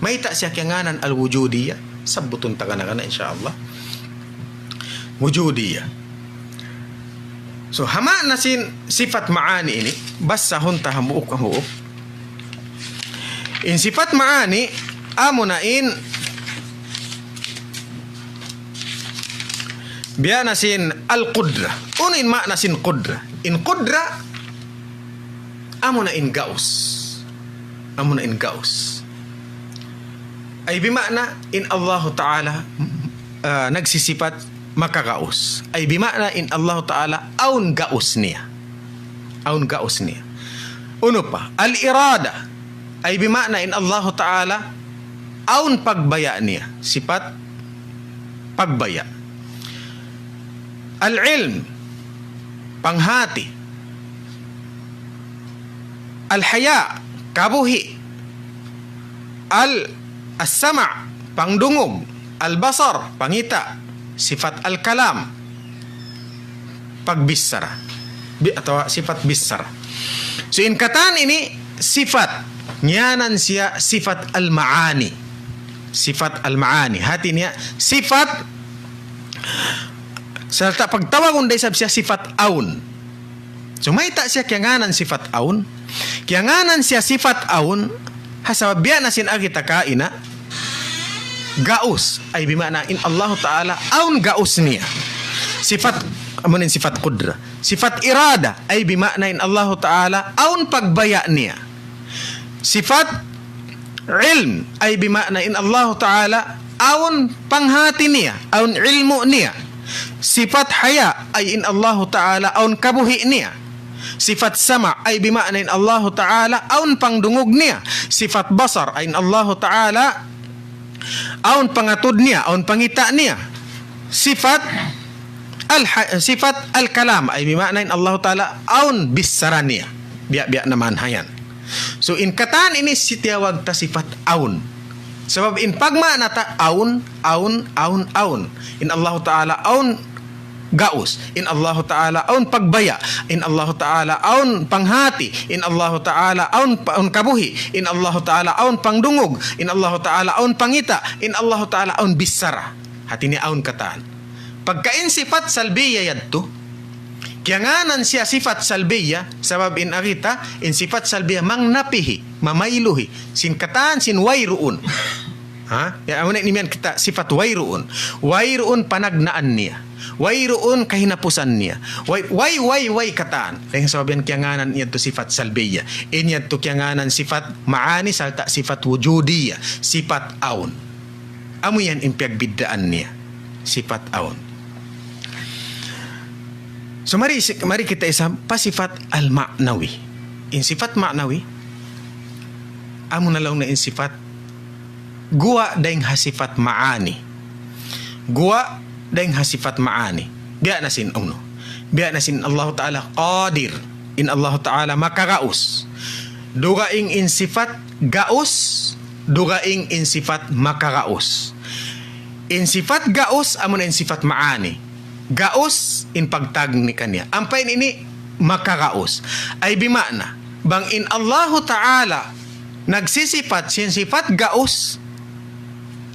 Mayta' siya kiyangānan al-wujudiyah? Sabbutun ta kana-kana, insya Allah. Wujudiyah. So, ha maana sin sifat ma'ani ini, basahun ta hambuuk-hambuuk. In sifat ma'ani, amu na in, biya' na sin al-qudra. Unu in maana sin qudra? In qudra, amu na in gaus. Amu na in gaus. Ay bima'na in Allahu Ta'ala, ah, nagsisipat makagaus. Ay bima'na in Allahu Ta'ala awn gaus niya. Awn gaus niya. Unu pa? Al-irada. Ay bima'na in Allahu Ta'ala awn pagbaya' niya. Sipat pagbaya'. Al-ilm, panghati. Al-haya, kabuhi'. Al-, as-sama', pangdungug. Al-basar, pangita'. Sifat al-kalam, pagbichara. Bi-, atawa sifat bichara. So, in katan ini sifat. Ngiyanan siya sifat al-ma'ani. Sifat al-ma'ani. Hati niya, sifat, sarta' pagtawagun da isab siya sifat awn. So, mayta' siya kiyangānan sifat awn? Kiyangānan siya sifat awn, ha sabab biya' na sin agi ta kaina, gaus, ay bima'na in Allahu Ta'ala awn gaus niya. Sifat, amu in sifat qudra. Sifat irada, ay bima'na in Allahu Ta'ala awn pagbaya' niya. Sifat ilm, ay bima'na in Allahu Ta'ala awn panghati niya, awn ilmu' niya. Sifat haya, ay in Allahu Ta'ala awn kabuhi' niya. Sifat sama', ay bima'na in Allahu Ta'ala awn pangdungug niya. Sifat basar, ay in Allahu Ta'ala awn pangatud niya, awn pangita' niya. Sifat al-, sifat al-kalam, ay bima'na in Allahu Ta'ala awn bichara niya. Biya'-biya' na maana yan. So, in katan ini sitiyawag ta sifat awn. Sabab in pagmaana ta awn, awn, awn, awn. In Allahu Ta'ala awn gaus. In Allahu Ta'ala awn pagbaya'. In Allahu Ta'ala awn panghati. In Allahu Ta'ala awn pa-, awn kabuhi'. In Allahu Ta'ala awn pangdungug. In Allahu Ta'ala awn pangita'. In Allahu Ta'ala awn bichara. Hati niya awn katan. Pagka in sifat salbiya yadtu, kiyangānan siya sifat salbiya, sabab in agi ta, in sifat salbiya mangnapihi, mamayluhi, sin katan, sin wayruun. Ha? Ya, amu na in imiyan kita sifat wayruun. Wayruun panagnaan niya. Wayruun kahinapusan niya. Way, way, way, way katan. Dayn sabab yan kiyangānan yadtu sifat salbiya. In yadtu kiyangānan sifat ma'ani sarta' sifat wujudiya. Sifat awn. Amu yan in piyagbiddaan niya. Sifat awn. So, mari, mari kita isab pa sifat al-ma'nawi. In sifat ma'nawi, amu na laung na in sifat guwa' dayn ha sifat ma'ani. Guwa' Dayng ha sifat ma'ani. Biya' na sin unu. Biya' na sin Allahu Ta'ala qadir. In Allahu Ta'ala makagaus. Dugaing in sifat gaus. Dugaing in sifat makagaus. In sifat gaus, amuna in sifat ma'ani. Gaus in pagtagni kaniya. Ampa in ini makagaus. Ay bima'na. Bang in Allahu Ta'ala nagsisipat sin sifat gaus,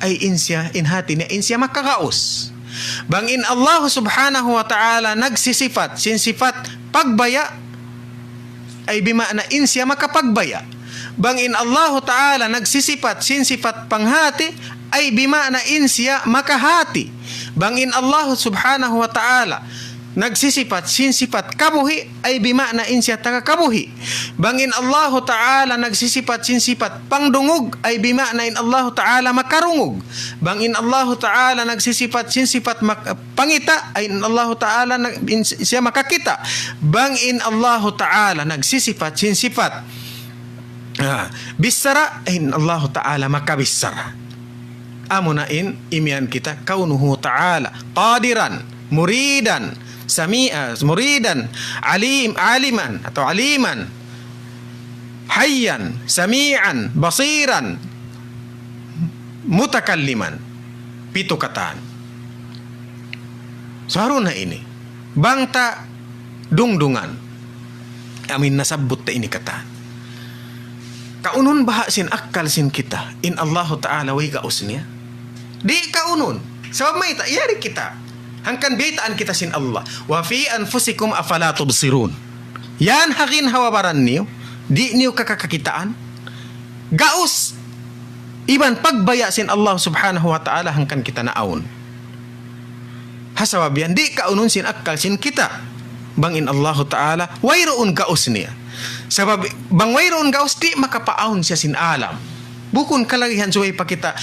ay in siya, in hati niya, in siya makagaus. Bang in Allah subhanahu wa ta'ala nagsisipat sin sifat pagbaya', ay bima'na in siya makapagbaya'. Bang in Allah ta'ala nagsisipat sin sifat panghati, ay bima'na in siya makahati. Bang in Allah subhanahu wa ta'ala nagsisipat sin sifat kabuhi', ay bima'na in siya taga kabuhi'. Bang in Allahu Ta'ala nagsisipat sin sipat pangdungug, ay bima'na in Allahu Ta'ala makarungug. Bang in Allahu Ta'ala nagsisipat sin sipat mak-, pangita', ay in Allahu Ta'ala nag-, in siya makakita'. Bang in Allahu Ta'ala nagsisipat sin sipat, ah, bichara, ay in Allahu Ta'ala makabichara. Amuna in imiyan kita, كونه تعالى قادرا مريدا سميعا مريدا عليم علما atawa aliman, hayyan, sami'an, basiran, mutakalliman. Pitu katan. Sa' harun na ini. Bang ta dungdungan. Amin nasabbut ta ini katan. Kaunun baha' sin akkal sin kita. In Allahu Ta'ala way gaus niya. Di' kaunun. Sabab mayta', yari kita. Hangkan biyaytaan kita sin Allah. وفي أنفسكم أفلا تبصرون. Yan ha ginhawa-baran niyu. Di' niyu kakakakitaan. Gaus. Iban pagbaya' sin Allah subhanahu wa ta'ala hangkan kita naawn. Ha sabab yan, di' kaunun sin akkal sin kita. Bang in Allahu Ta'ala, wayruun gaus niya. Sabab, bang wayruun gaus, di' makapaawn siya sin alam. Bukun kalagihan subay pa kita,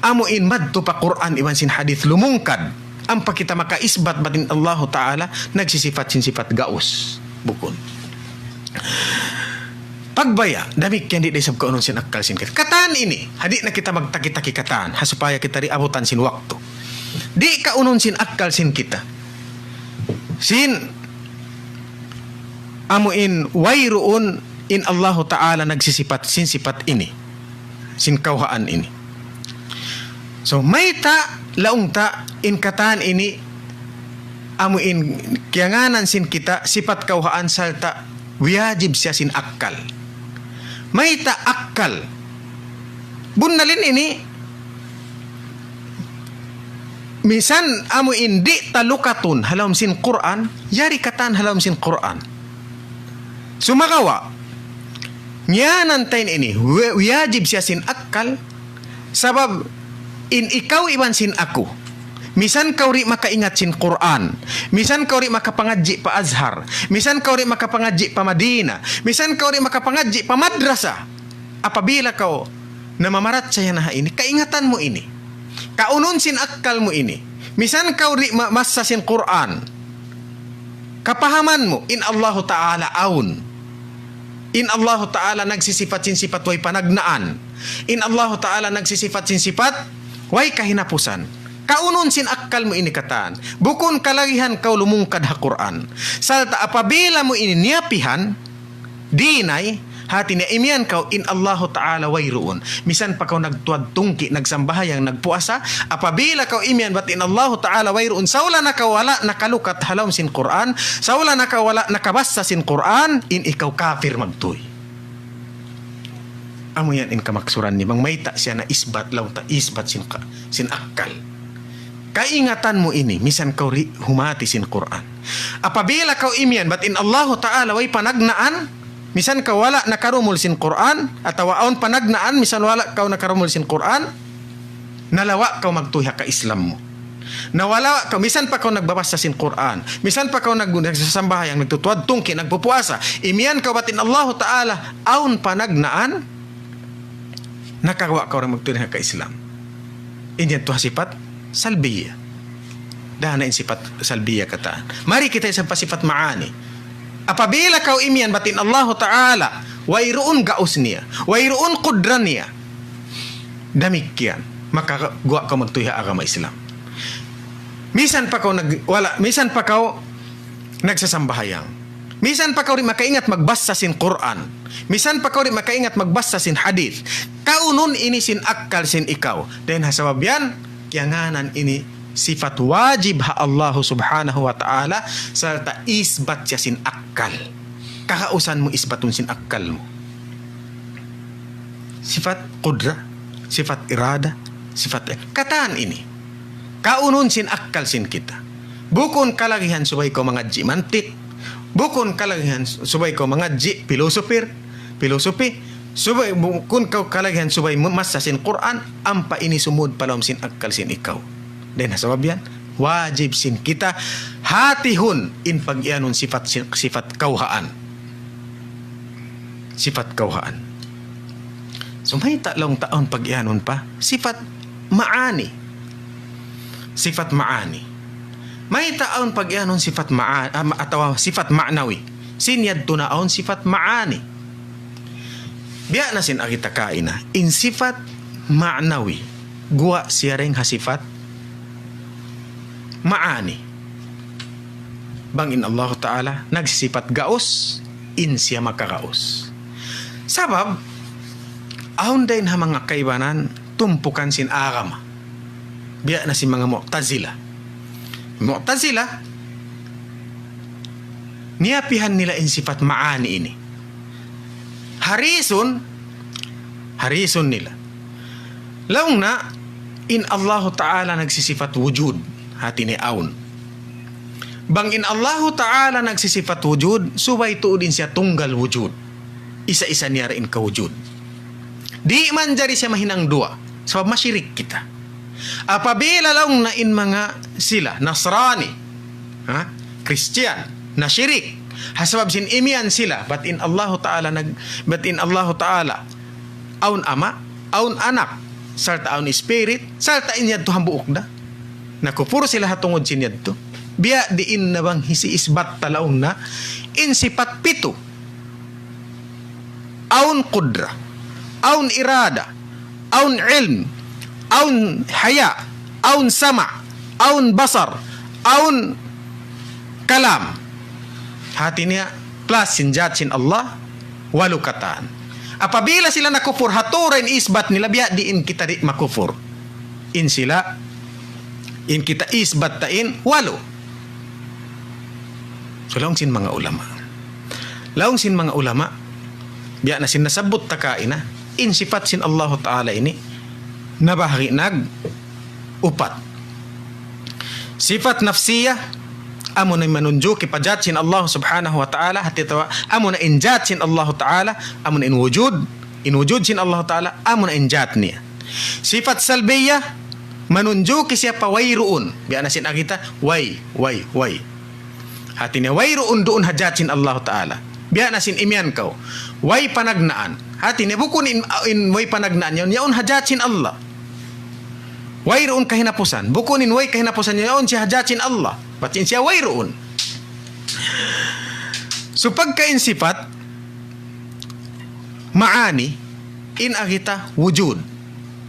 amu in madtu pa Qur'an iban sin hadith lumungkad. Ampa kita makaisbat bat in Allahu Ta'ala, nagsisipat sin sipat gaus. Bukun. Pagbaya', damikkiyan di' da isab kaunun sin akkal sin kita. Katan ini, ha di' na kita magtaki-taki katan, ha supaya kita di' abutan sin waktu. Di' kaunun sin akkal sin kita. Sin, amu in wayruun in Allahu Ta'ala nagsisipat, sin sipat ini. Sin kawhaan ini. So, mayta' laung ta in katan ini amu in kiyanganan sin kita sipat kawhaan sarta' wiyajib siya sin akkal. Mayta' akkal. Bunnalin ini, misan amu in di' ta lukatun ha lawm sin Qur'an, yari katan ha lawm sin Qur'an. Sumagawa', ngiyanan ta ini, wi-, wiyajib siya sin akkal, sabab in ikaw iban sin aku. Misan kaw di' makaingat sin Qur'an. Misan kaw di' makapangadji' pa Azhar. Misan kaw di' makapangadji' pa Madina. Misan kaw di' makapangadji' pa madrasa. Apabila kaw namamarachaya na ha ini, kaingatan mu ini. Kaunun sin akkal mu ini. Misan kaw di' ma-, massa sin Qur'an. Kapahaman mu, in Allahu Ta'ala awn. In Allahu Ta'ala nagsisipat sin sipat way panagnaan. In Allahu Ta'ala nagsisipat sin sipat way kahinapusan. Kaunun sin akkal mu ini katan. Bukun kalagihan kaw lumungkad ha Qur'an. Sarta' apabila mu ini niyapihan, dinay, hati niya imiyan kaw in Allahu Ta'ala wayruun. Misan pa kaw nagtuwad tungki', nagsambahayang, nagpuasa, apabila kaw imiyan bat in Allahu Ta'ala wayruun, saula na kaw wala' nakalukat ha lawm sin Qur'an, saula na kaw wala' nakabassa sin Qur'an, in ikaw kafir magtuy. Amu yan in kamaksuran niya, bang mayta' siya na isbat, laung ta isbat sin ka-, sin akkal. Kaingatan mu ini, misan kaw di' humati sin Qur'an. Apabila kaw imiyan, bat in Allahu Ta'ala way panagnaan, misan kaw wala' nakarumul sin Qur'an, atawa awn panagnaan, misan wala' kaw nakarumul sin Qur'an, nalawa' kaw magtuy ha ka-Islam mu. Nawala' kaw, misan pa kaw nagbabasa sin Qur'an, misan pa kaw nag-, nagsasambahayang, nagtutuwad tungki', nagpupuasa, imiyan kaw bat in Allahu Ta'ala, awn panagnaan, nakaguwa' kaw da magtuy ha ka-Islam. In yan tuud ha sipat salbiya. Dahan na in sipat salbiya katan. Mari kita isab pa sipat ma'ani. Apabila kaw imiyan bat in Allahu Ta'ala, wayruun gaus niya, wayruun kudra niya. Damikkiyan, makaguwa' kaw magtuy ha agama Islam. Misan pa kaw nag-, wala, misan pa kaw nagsasambahayang. Misan pa kaw di' makaingat magbasa sin Qur'an. Misan pa kaw di' makaingat magbasa sin hadith. Kaunun ini sin akkal sin ikaw. Dayn ha sabab yan, kiyangānan ini sifat wajib ha Allahu Subhanahu wa Ta'ala, sarta' isbat siya sin akkal. Kakausan mu isbatun sin akkal mu. Sifat qudra, sifat irada, sifat, katan ini. Kaunun sin akkal sin kita. Bukun kalagihan subay kaw mangadji' mantik. Bukun kalagihan subay kaw mangadji' philosopher, philosophy. Subay, bukun kaw kalagihan subay masa sin Qur'an, ampa ini sumud pa lawm sin akkal sin ikaw. Dayn ha sabab yan, wajib sin kita hatihun in pag-iyanun sifat, sifat kawhaan. Sifat kawhaan. So, mayta' laung ta awn pag-iyanun pa sifat ma'ani. Sifat ma'ani. Mayta' awn pag-iyanun sifat ma'ani, atawa sifat ma'nawi. Sin yadtu na awn sifat ma'ani. Biya' na sin agi ta kaina. In sifat ma'nawi, guwa' siya dayn ha sifat ma'ani. Bang in Allahu Ta'ala nagsisipat gaus, in siya makagaus. Sabab, awn dayn ha manga kaibanan tumpukan sin agama. Biya' na sin manga Mu'tazila. Mu'tazila, niyapihan nila in sifat ma'ani ini. Harisun, harisun nila. Laung na, in Allahu Ta'ala nagsisipat wujud, hati niya awn. Bang in Allahu Ta'ala nagsisipat wujud, subay tuud in siya tunggal wujud. Isa-isa niya ra in kawujud. Di' manjari siya mahinang duwa, sabab mashirik kita. Apabila laung na in manga sila, Nasrani, ha? Christian, nashirik. Ha sabab sin imiyan sila, bat in Allahu Ta'ala nag-, bat in Allahu Ta'ala, awn ama', awn anak, sarta' awn spirit, sarta' in yadtu hambuuk da. Nakupur sila ha tungud sin yadtu. Biya' diin na bang hisiisbat ta laung na, in sipat pitu. Awn qudra, awn irada, awn ilm, awn haya, awn sama', awn basar, awn kalam. Hati niya, plus sin jat sin Allah, walu katan. Apabila sila nakupur ha tū ra in isbat nila, biya' diin kita di' makupur. In sila, in kita isbat ta in walu. So, laung sin manga ulama. Laung sin manga ulama, biya' na sin nasabbut ta kaina, in sipat sin Allahu Ta'ala ini, nabahagi' nag upat. Sipat nafsiyah, amuna in manunjuki pa jat sin Allah Subhanahu wa Ta'ala, hati atawa amuna in jat sin Allahu Ta'ala, amuna in wujud, in wujud sin Allahu Ta'ala, amuna in jat niya. Sipat salbiyah, manunjuki siya pa wayruun. Biya' na sin agi ta, way, way, way. Hati niya, wayruun duun ha jat sin Allahu Ta'ala. Biya' na sin imiyan kaw. Way panagnaan. Hati niya, bukun in, in way panagnaan yaun, yaun ha jat sin Allah. Wayruun kahinapusan. Bukun in way kahinapusan yaun, yaun siya ha jat sin Allah. Bat in siya wayruun. So, pagka in sipat, ma'ani, in agi ta wujud.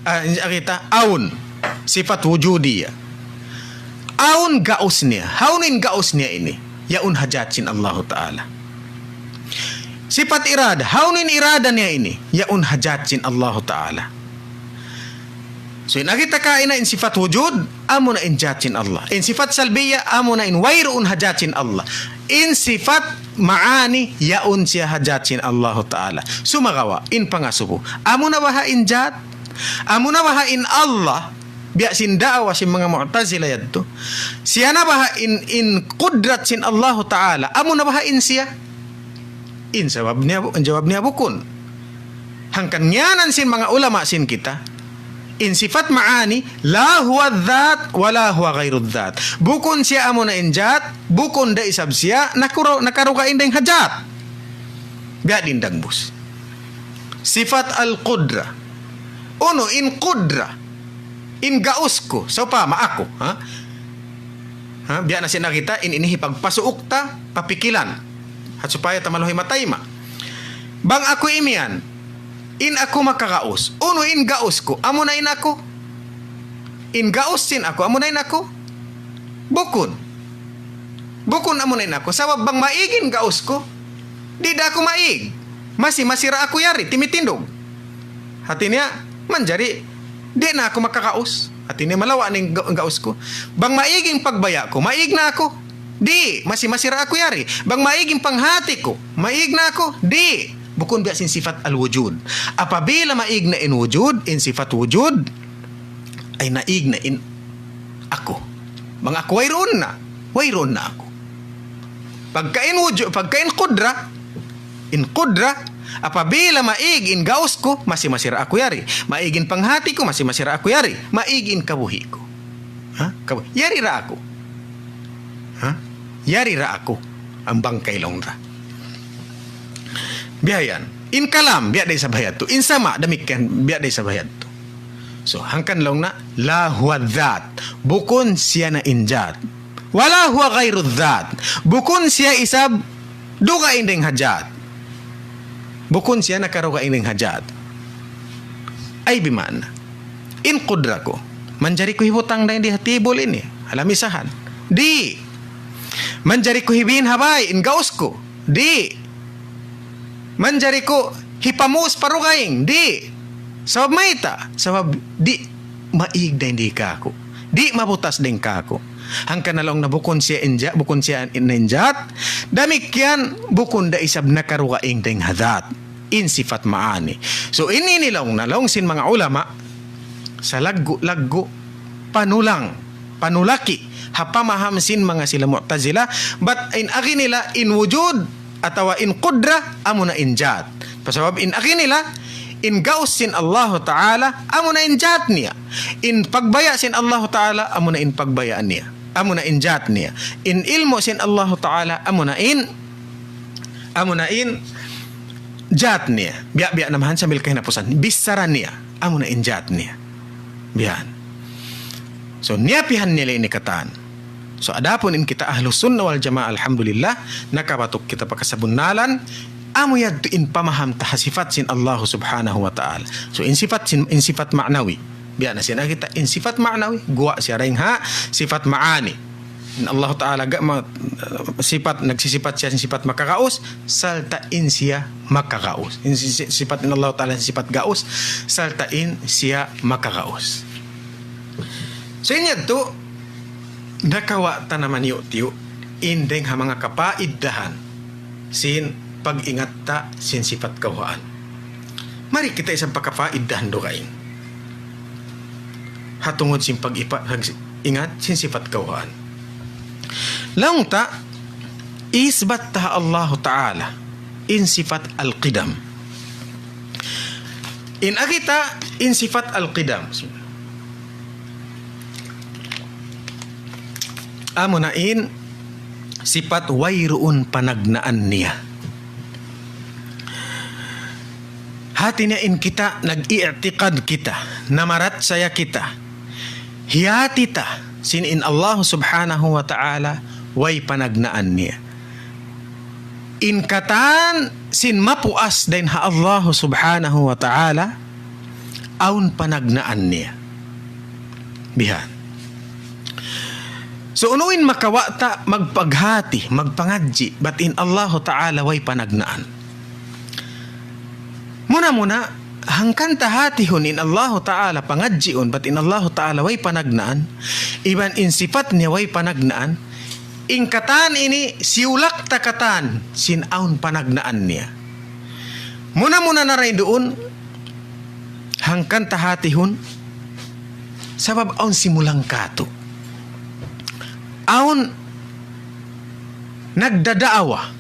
Ah, in agi ta awn. Sipat wujudiyah. Awn gaus niya. Hawnu in gaus niya ini? Yaun ha jat sin Allahu Ta'ala. Sipat irada. Hawnu in irada niya ini? Yaun ha jat sin Allahu Ta'ala. So, in agi ta kaina in sipat wujud, amuna in jat sin Allah. In sipat salbiyah, amuna in wayruun ha jat sin Allah. In sipat ma'ani, yaun siya ha jat sin Allahu Ta'ala. Sumagawa', in pangasubu. Amuna baha' in jat, amuna baha' in Allah, biya' sin da'wa sin manga Mu'tazila yadtu. Siya na baha' in, in qudrat sin Allahu Ta'ala. Amuna baha' in siya. In sabab niya bu-, in jawab niya bukun. Hangkan ngiyanan sin manga ulama sin kita. In sipat ma'ani, la huwa dhat, wa la huwa ghayru dhat. Bukun siya amuna in jat, bukun da isab siya, nakuro-, nakaruga in dayng ha jat. Biya' diin dagbus. Sipat al-qudra. Unu in qudra? In gaus ku, sawpama aku, ha? Ha? Biya' na sin agi ta, in ini hipagpasuuk ta, pa pikilan. Ha supaya ta maluhay matayma'. Bang aku imiyan, in aku makagaus. Unu in gaus ku? Amuna in aku. In gaus sin aku, amuna in aku. Bukun. Bukun amu na in aku. Sabab bang maig in gaus ku, di' da aku maig. Masi-masi ra aku yari, timitindug. Hati niya, manjari, di' na aku makagaus. Hati niya, malawa' na in ga-, gaus ku. Bang maig in pagbaya' ku, maig na aku. Di', masi-masi ra aku yari. Bang maig in panghati ku, maig na aku. Di', bukun biya' sin sifat al-wujud. Apabila maig na in wujud, in sifat wujud, ay naig na in aku. Bang aku wayruun na, wayruun na aku. Pagka in wujud, pagka in qudra, in qudra, apabila maig in gaus ku, masi-masi ra aku yari. Maig in panghati ku, masi-masi ra aku yari. Maig in kabuhi' ku. Ha? Kabuhi'. Yari ra aku. Ha? Yari ra aku. Amu bang kailaung ra. Biya' yan. In kalam, biya' da isab ha yadtu. In sama', damikkiyan, biya' da isab ha yadtu. So, hangkan laung na, la huwa dhat. Bukun siya na in dhat. Wala huwa ghairu dhat. Bukun siya isab dugaing dayn ha dhat. Bukun siya nakarugaing dayn ha dhat. Ay bima'na. In qudra ku. Manjari ku hibutang dayn di ha tibul ini. Ha lamisahan. Di'. Manjari ku hibin ha bay, in gaus ku. Di'. Manjari ku hipamus pa rugaing. Di'. Sabab mayta'. Sabab di' maig dayn di kāku'. Di' mabutas dayn kāku'. Hangkan na laung na bukun siya in dhat, bukun siya in dhat. Damikkiyan bukun da isab nakarugaing dayn ha dhat. In sifat ma'ani. So, in ini laung na laung sin manga ulama, salaggu'-laggu' panulang, panulaki, ha pamaham sin manga sila Mu'tazila, bat in agi nila in wujud, atawa in qudra, amu na in dhat. Pasabab in agi nila, in gaus sin Allahu Ta'ala, amu na in dhat niya. In pagbaya' sin Allahu Ta'ala, amu na in pagbaya' niya. Amu na in dhat niya. In ilmu' sin Allahu Ta'ala, amu na in, amu na in dhat niya. Biya'-biya' na mahan sambil kahinapusan. Bichara niya. Amu na in dhat niya. Biya' yan. So, niyapihan nila ini katan. So, adapun in kita Ahlus Sunnah wal Jamaah, alhamdulillah, nakabatuk kita pa kasabunnalan, amu yadtu in pamaham ta ha sifat sin Allah Subhanahu wa Ta'ala. So, in sifat sin, in sifat ma'nawi. Biya' na sin kita, in sifat ma'nawi, guwa' siya dayn ha sifat ma'ani. In Allah Ta'ala ga-, ma-, sifat, nagsisipat siya sin sifat makagaus, sarta' in siya makagaus. In si-, si-, sifat in Allah Ta'ala sifat gaus, sarta' in siya makagaus. So, in yadtu, nakawa' ta na maniyu'-tiyu', in dayng ha manga kapaiddahan, sin pag-ingat ta, sin sifat kawhaan. Mari kita isab pakapaiddahan dugaing. Ha tungud sin pag-ipa-, pag-ingat, sin sifat kawhaan. Laung ta, isbat ta ha Allahu Ta'ala, in sifat al-qidam. In agi ta, in sifat al-qidam. Amu na in sifat wayruun panagnaan niya. Hati niya in kita nag-i'tiqad kita, namarachaya kita, hiyati ta, sin in Allah Subhanahu wa Ta'ala, way panagnaan niya. In katan sin mapuas dayn ha Allah Subhanahu wa Ta'ala, awn panagnaan niya. Bihan. So, unu in makawa' ta magpaghati, magpangadji', bat in Allahu Ta'ala way panagnaan. Muna-muna, hangkan ta hatihun in Allahu Ta'ala pangadjiun, bat in Allahu Ta'ala way panagnaan, iban in sifat niya way panagnaan, in katan ini siyulak ta katan sin awn panagnaan niya. Muna-muna na dayn duun, hangkan ta hatihun, sabab awn simulang katu'. Awn nagdadaawa.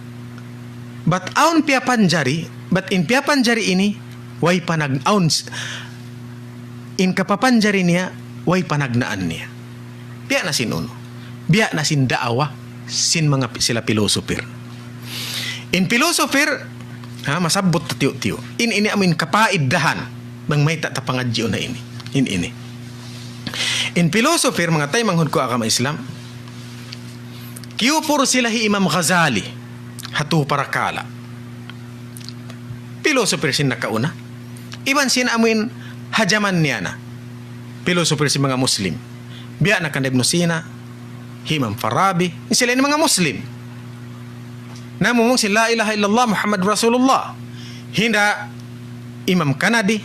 Bat awn piyapanjari, bat in piyapanjari ini, way panag-, awn s-, in kapapanjari niya, way panagnaan niya. Biya' na sin unu. Biya' na sin daawa, sin manga pi-, sila pilosopir. In pilosopir, ha, masabbut ta tiyu'-tiyu'. In ini amu in kapaiddahan, bang mayta' ta pangadjiun na ini. In ini. In pilosopir, manga taymanghud ku agama Islam, kiyupur sila hi Imam Ghazali, ha tū parakala'. Pilosopir sin nakauna. Iban sin amuin ha jaman niya na. Pilosopir sin manga Muslim. Biya' na kan Ibn Sina, Imam Farabi, in sila ini manga Muslim. Namung sin la ilaha illallah Muhammad Rasulullah. Hinda Imam Kanadi,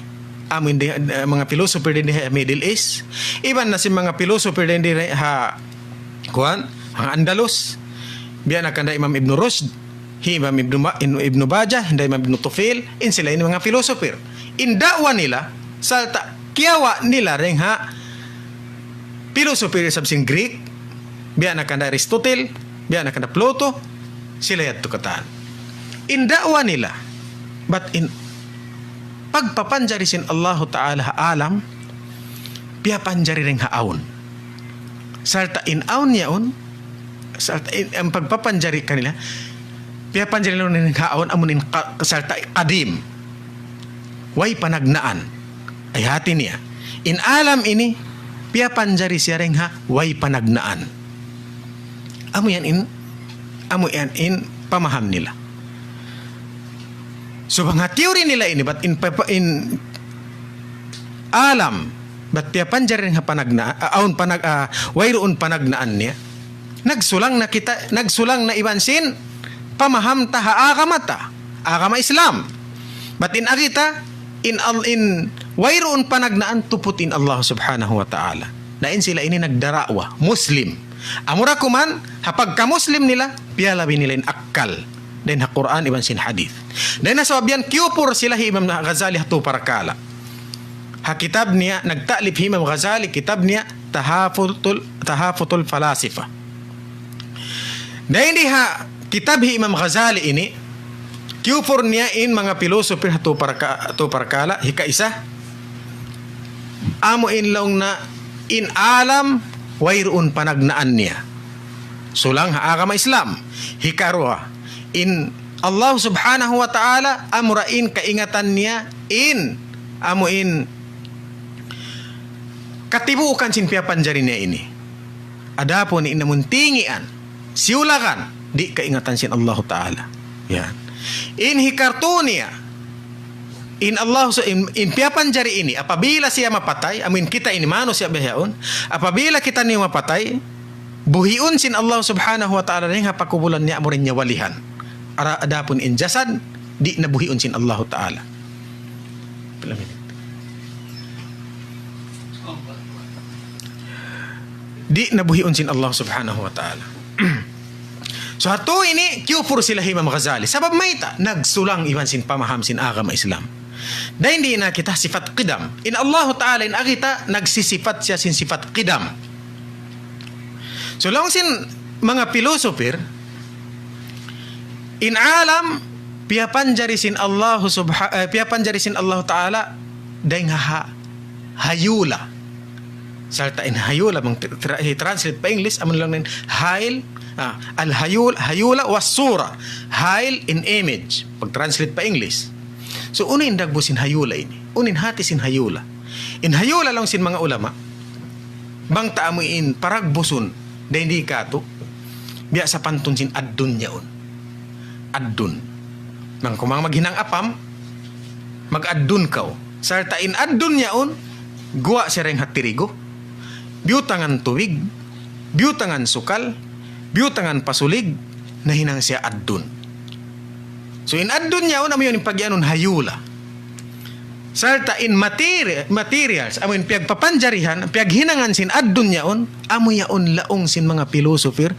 amu in di, eh, manga philosopher dayn di ha Middle East. Iban na sin manga philosopher dayn di ha, kuwan, manga Andalus. Biya' na kanda Imam Ibn Rushd, hi Imam Ibn, Ba-, Ibn, Ibn Bajjah, hinda Imam Ibn Tufayl, in sila ini manga philosopher. In da'wa nila, sarta' kiyawa' nila dayn ha philosopher isab sin Greek, biya' na kanda Aristotle, biya' na kanda Plato, sila yadtu katan. In da'wa nila, bat in pagpapanjari sin Allahu Ta'ala ha alam, piyapanjari dayn ha awn. Sarta' in awn yaun, sarta' in, in pagpapanjari kanila, piyapanjari dayn ha awn, amu in ka-, sarta' qadim. Way panagnaan. Ay hati niya. In alam ini, piyapanjari siya dayn ha way panagnaan. Amu yan in, amu yan in pamaham nila. So, manga theory nila ini, bat in, papa-, in alam, bat piyapanjari dayn ha panagna-, ah, awn panag-, ah, wayruun panagnaan niya. Nagsulang na kita, nagsulang na iban sin pamaham ta ha agama ta, agama Islam. Bat in agi ta, in al-, in wayruun panagnaan tuput in Allah Subhanahu wa Ta'ala. Na in sila ini nagda'wa, Muslim. Amura kuman, ha pagka-Muslim nila, piyalabi nila in akkal. Dayn ha Qur'an iban sin hadith. Dayn ha sabab yan, kiyupur sila hi Imam Ghazali ha tū parkala'. Ha kitab niya, nagta'lif hi Imam Ghazali, kitab niya, Tahafutul, Tahafutul Falasifa. Dayn di ha kitab hi Imam Ghazali ini, kiyupur niya in manga philosopher ha tū parka-, tū parkala', hikaisa, amu in laung niya in alam wayruun panagnaan niya. Sulang ha agama Islam. Hikaruwa, in Allah Subhanahu wa Ta'ala, amura in kaingatan niya, in, amu in katibuukan sin piyapanjari niya ini. Adapun in amun tingian, siyulakan, di' kaingatan sin Allahu Ta'ala. Yan. In hikartu niya, in Allah su-, in, in piyapanjari ini, apabila siya mapatay, amu in kita ini manusiya' bihaun, apabila kita ini mapatay, buhiun sin Allah Subhanahu wa Ta'ala dayn ha pakubulan niya amu in niya walihan. Ara-, adapun in jasad, di' na buhiun sin Allahu Ta'ala. Pila minit? Di' na buhiun sin Allah Subhanahu wa Ta'ala. So, ha tū ini, kiyupur sila hi Imam Ghazali. Sabab mayta', nagsulang iban sin pamaham sin agama Islam. Dayn di na kita sifat qidam. In Allahu Ta'ala in agi ta, nagsisipat siya sin sifat qidam. So, laung sin manga philosopher, in alam, piyapanjari sin Allah subha-, eh, piyapanjari sin Allah Ta'ala, dayn ha, ha, hayula. Sarta' in hayula, bang tra-, tra-, hi-translate pa English, amun laung niya hayal, ah, al-hayul-, hayula was sura. Hayal in image, pag-translate pa English. So, unu in dagbus sin hayula ini? Unu in hati sin hayula? In hayula laung sin manga ulama, bang ta amu in paragbusun, dayn di katu', biya' sapantun sin ad-dunya yaun. Ad-dun. Bang kaw manga maghinang apam, mag-ad-dun kaw. Sarta' in ad-dun yaun, guwa' siya dayn ha tirigu. Biyutangan tubig, biyutangan sukal, biyutangan pasulig, nahinang siya ad-dun. So, in ad-dun yaun, amu yaun in pagiyanun hayula. Sarta' in materi-, materials, amu in piyagpapanjarihan, piyaghinangan sin ad-dun yaun, amu yaun laung sin manga philosopher,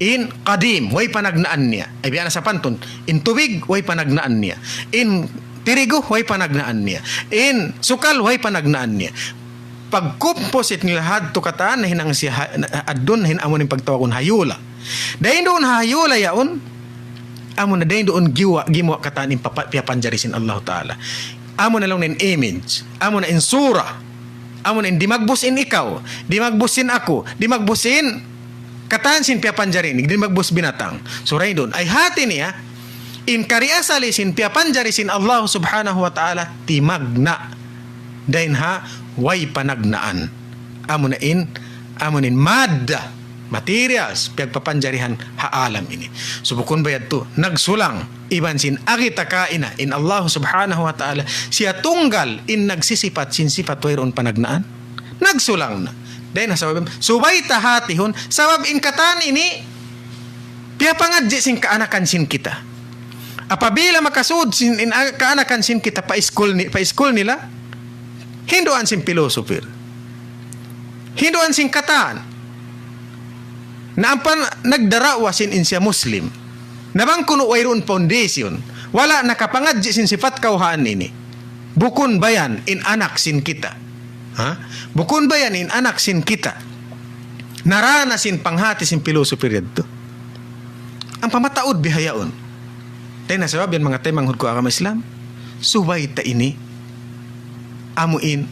in qadim, way panagnaan niya. Ay, biya' na sapantun, in tubig, way panagnaan niya. In tirigu, way panagnaan niya. In sukal, way panagnaan niya. Pag-composite nila hadtu katan, nahinang siya ha-, na-, ad-dun, nahin-, amu in pagtawagun hayula. Dayn duun ha hayula yaun, amu na dayn duun giwa-, gimuwa' katan in papa-, piyapanjari sin Allahu Ta'ala. Amu na laung niya in image, amu na in sura, amu na in dimagbus in ikaw, dimagbus in aku, dimagbus in katan sin piyapanjari ini, dimagbus binatang. So, dayn duun. Ay hati niya, in kari asali sin piyapanjari sin Allah Subhanahu wa Ta'ala, timagna'. Dayn ha way panagnaan. Amu na in, amu na in madda, materials, piyagpapanjarihan ha alam ini. So, bukun ba yadtu, nagsulang, iban sin agi ta kaina, in Allah Subhanahu wa Ta'ala, siya tunggal in nagsisipat sin sipat wayruun panagnaan. Nagsulang na. Dayn ha sabab, subay ta hatihun, sabab in katan ini, piyapangadji' sin kaanakan sin kita. Apabila makasud sin in a-, kaanakan sin kita pa iskul ni, pa iskul nila, hinduan sin pilosopi. Hinduan sin katan. Na ampa nagdarawa sin in siya Muslim. Na bang kunu' wayruun foundation, wala' nakapangadji' sin sipat kawhaan ini. Bukun ba yan in anak sin kita? Ha? Bukun ba yan in anak sin kita? Narana sin panghati sin pilosopi yadtu. Ampa mataud bihaun. Dayn ha sabab yan manga taymanghud ku agama Islam, subay ta ini amuin,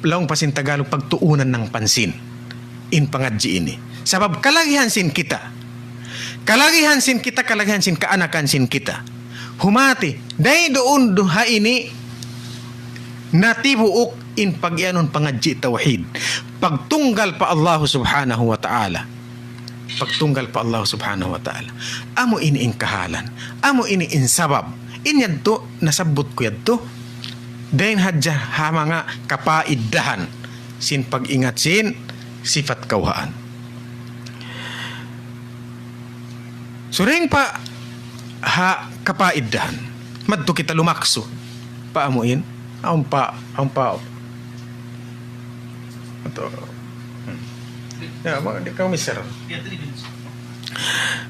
laung pa sin Tagalog, pagtuunan ng pansin in pangadji' ini. Sabab kalagihan sin kita. Kalagihan sin kita, kalagihan sin kaanakan sin kita. Humati, dayn duun duha ini natibuuk in pag-iyanun pangadji' tawhid. Pagtunggal pa Allah Subhanahu wa Ta'ala. Pagtunggal pa Allah Subhanahu wa Ta'ala. Amu ini in kahalan. Amu ini in sabab. In yadtu, nasabbut ku yadtu. Dayn hadja ha manga kapaiddahan sin pag-ingat sin sipat kawhaan. Suring pa ha kapaiddahan. Madtu kita lumaksu. Pa amuin. Awn pa, awn pa. Ito. Hmm. Ya, ma, di' kaw miser.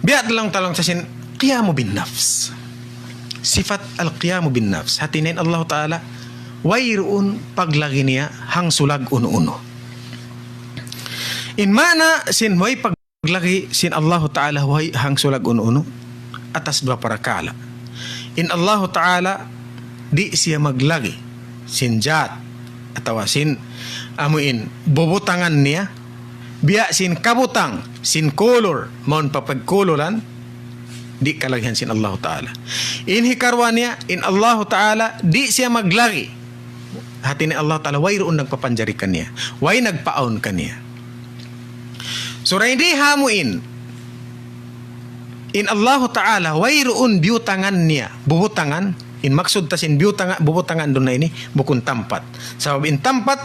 Biya' talang-talang sa sin qiyamu bin nafs. Sipat al-qiyamu bin nafs. Hati niya in Allah Ta'ala, wayruun paglagi niya hangsulag unu-unu. In maana sin way paglagi sin Allah Ta'ala way hangsulag unu-unu, atas duwa parakala'. In Allah Ta'ala, di' siya maglagi sin jat, atawa sin amuin bubutangan niya, biya' sin kabutang, sin kulur, mawn pa pagkuluran, di' kalagihan sin Allah Ta'ala. In hikaruwa niya, in Allah Ta'ala, di' siya maglagi. Hati niya Allah Ta'ala, wayruun nagpapanjari kaniya. Way nagpaawn kaniya. Suray di' ha amuin. In Allah Ta'ala, wayruun biyutangan niya. Bubutangan. In maksud ta sin biyutanga-, bubutangan duun na ini, bukun tampat. Sabab in tampat,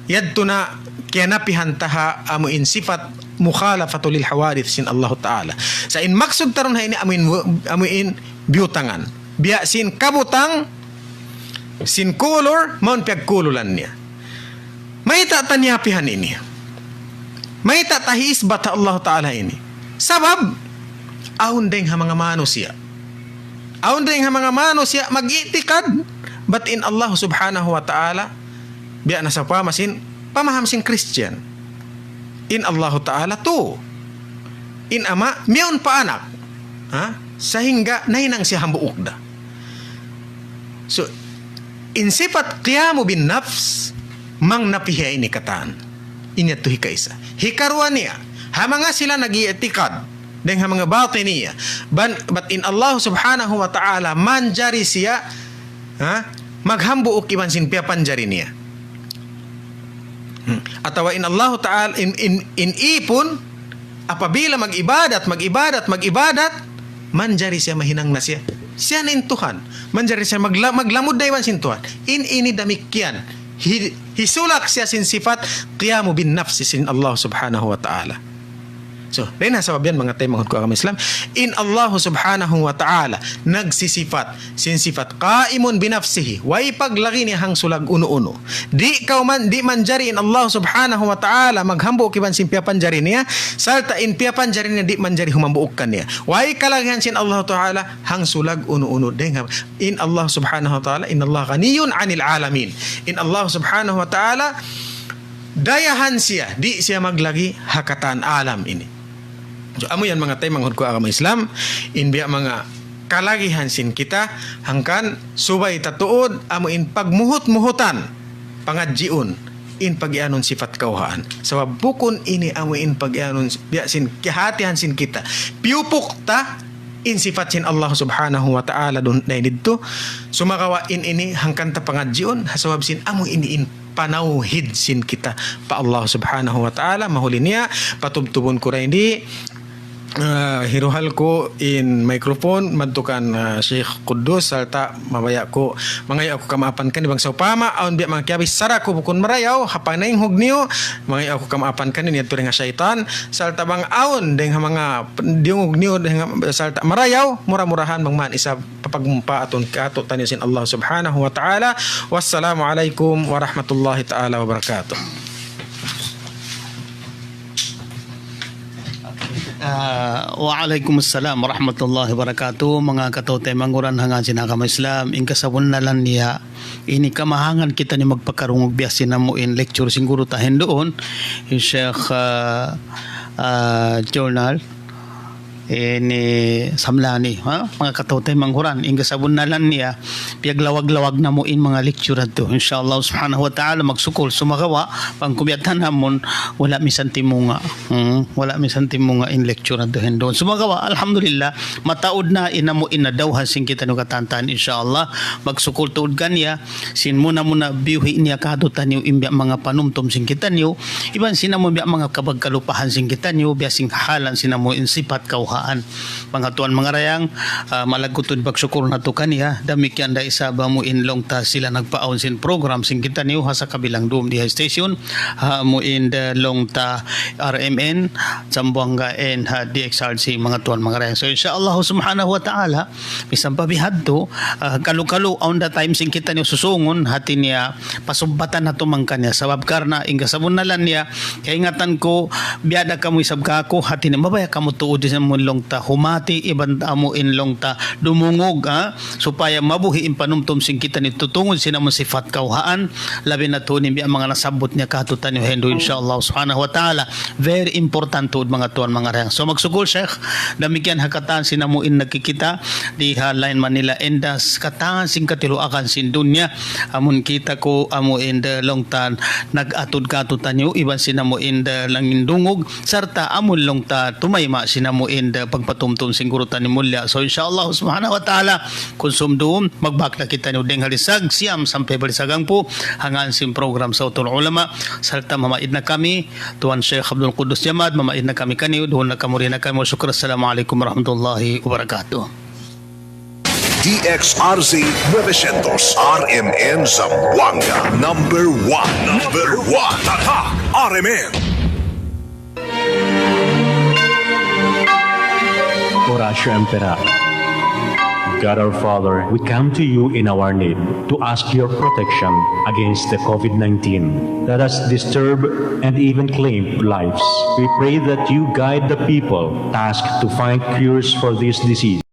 yadtu na kiyanapihan ta ha amuin sipat mukhalafatul lil hawadith sin Allah Ta'ala. Sa' in maksud ta duun ha ini amuin, amuin biyutangan. Biya' sin kabutang, sin kulur, mawn piyagkuluran niya. Mayta' ta niyapihan ini? Mayta' ta hiisbat ha Allah Ta'ala ini? Sabab, awn dayng ha manga manusiya'. Awn dayng ha manga manusiya' mag-i'tikad, bat in Allah Subhanahu wa Ta'ala, biya' na sawpama sin, pamaham sin Christian. In Allah Ta'ala tu. In ama', miyawn pa anak. Ha? Sahingga nahinang siya hambuuk da. So, in sipat qiyamu bin nafs, mangnapiha ini katan. Ini yadtu hikaisa. Hikaruwa niya, ha manga sila nag-i'tikad, dayng ha manga batiniya. Ban-, bat in Allah Subhanahu wa Ta'ala manjari siya, ha? Maghambuuk iban sin piyapanjari niya. Hmm. Atawa in Allah Ta'ala, in, in, in ipun, apabila mag-ibadat, mag-ibadat, mag-ibadat, manjari siya mahinang na siya. Siya na in Tuhan. Manjari siya magla-, maglamud da iban sin Tuhan. In ini damikkiyan. Hi-, hisulak siya sin sipat qiyamu bin nafsi sin Allah Subhanahu wa Ta'ala. So, dayn ha sabab yan, manga taymanghud ku agama Islam, in Allah Subhanahu wa Ta'ala nagsisipat sin sipat qaimun binafsihi, way paglagi niya hangsulag unu-unu. Di' kaw man, di' manjari in Allah Subhanahu wa Ta'ala maghambuuk iban sin piyapanjari niya, sarta' in piyapanjari niya di' manjari humambuuk kaniya. Way kalagihan sin Allah Ta'ala hangsulag unu-unu. Dayn ha, in Allah Subhanahu wa Ta'ala, innallaha ghaniyun 'anil 'alamin. In Allah Subhanahu wa Ta'ala, dayahan siya, di' siya maglagi ha katan alam ini. So, amu yan manga taymanghud ku agama Islam, in biya' manga kalagihan sin kita, hangkan subay ta tuud, amu in pagmuhut-muhutan, pangadjiun, in pag-iyanun sipat kawhaan. Sabab bukun ini amu in pag-iyanun, biya' sin kiyahatihan sin kita. Piyupuk ta, in sipat sin Allah Subhanahu wa Ta'ala duun na ini didtu. Sumagawa' in ini hangkan ta pangadjiun, ha sabab sin amu ini in panawhid sin kita pa Allah Subhanahu wa Ta'ala. Mahuli niya, patubtubun ku ra ini, Ah, hiruhal ku in microphone madtu kan, ah, Sheikh Quddus, sarta' mabaya' ku, mangayu' aku kamaapan kaniya bang sawpama awn biya' manga kiyabichara ku bukun marayaw ha panaynghug niyu, mangayu' aku kamaapan kaniya niyadtu dayn ha saytan, sarta' bang awn dayn ha manga diyungug niyu dayn ha, sarta' marayaw, mura-murahan bang man isab papagmumpaatun kātu'niyu sin Allah Subhanahu wa Ta'ala. Wassalamu alaykum warahmatullahi ta'ala wabarakatuh. Ah, wa alaykum assalam warahmatullahi wabarakatuh. Manga kataw-taymanghuran ha ngān sin agama Islam, in kasabunnalan niya, ini kamahangan kitaniyu magpakarungug biya' sin amu in lecture sin guru ta hinduun, in Sheikh, ah, ah, Journal, ini Samlani, ha? Manga kataw-taymanghuran, in kasabunnalan niya, piyaglawag-lawag namu' in manga lecture yadtu. Insya Allah Subhanahu wa Ta'ala, magsukul, sumagawa', bang ku biyatan namu', wala' misan timunga'. Hmm, wala' misan timunga' in lecture yadtu hinduun. Sumagawa', alhamdulillah, mataud na in amu in nadawhan sin kitaniyu katantan, insya Allah, magsukul tuud kaniya, sin muna-muna biyuhi' niya kātu'niyu in biya' manga panumtum sin kitaniyu, iban sin amu biya' manga kabagkalupahan sin kitaniyu, biya' sin halan sin amu in sipat kawhaan. Manga tuwan manga dayang, ah, malaggu' tuud pagsukul natu' kaniya, damikkiyan da isab amu in laung ta sila nagpaawn sin program sin kitaniyu ha sakabilang dum di ha station, ha amu in da laung ta R M N, Zamboanga and ha D X R C manga tuwan manga dayang. So, insya Allah Subhanahu wa Ta'ala, misan pa bihadtu, ah, kalu-kalu awn da time sin kitaniyu susungun, hati niya, pasubbatan natu' man kaniya. Sabab karna' in kasabunnalan niya, kaingatan ku, biya' da kamu isab kāku', hati niya, mabaya' kamu tuud sin amu in laung ta humati, iban amu in laung ta dumungug, ha? Supaya mabuhi' in panumtum sin kitaniyu tutungud sin amu in sipat kawhaan, labi na tuud in biya' manga nasabbut niya kātu'niyu hindu, insya Allah Subhanahu wa Ta'ala. Very important tuud manga tuwan manga dayang. So, magsukul Sheikh, damikkiyan ha katan sin amu in nagkikita', di ha Line Manila, indas katan sin katiluakan sin dunya. Amun kita' ku amu in da laung ta nag-atud kātu'niyu, iban sin amu in da langindungug, sarta' amun laung ta tumayma' sin amu in da pagpatumtum sin guru taniyu mulliya. So, insya Allah Subhanahu wa Ta'ala, kunsum dum, magbak na kitaniyu dayn ha lisag siyam sampay pa lisag hangpu', ha ngān sin program Sawtul Ulama, sarta' mamaid na kami, Tuan Sheikh Abdul Quddus Jamad, mamaid na kami kaniyu, duun na kamu, di na kami, wa shukran. Assalamu alaykum warahmatullahi wabarakatuh. D X R C nuwebe syentos, R M N Zamboanga, number one, number one, Tatak R M N. Horatio Emperor. God our Father, we come to you in our need to ask your protection against the COVID nineteen that has disturbed and even claimed lives. We pray that you guide the people tasked to find cures for this disease.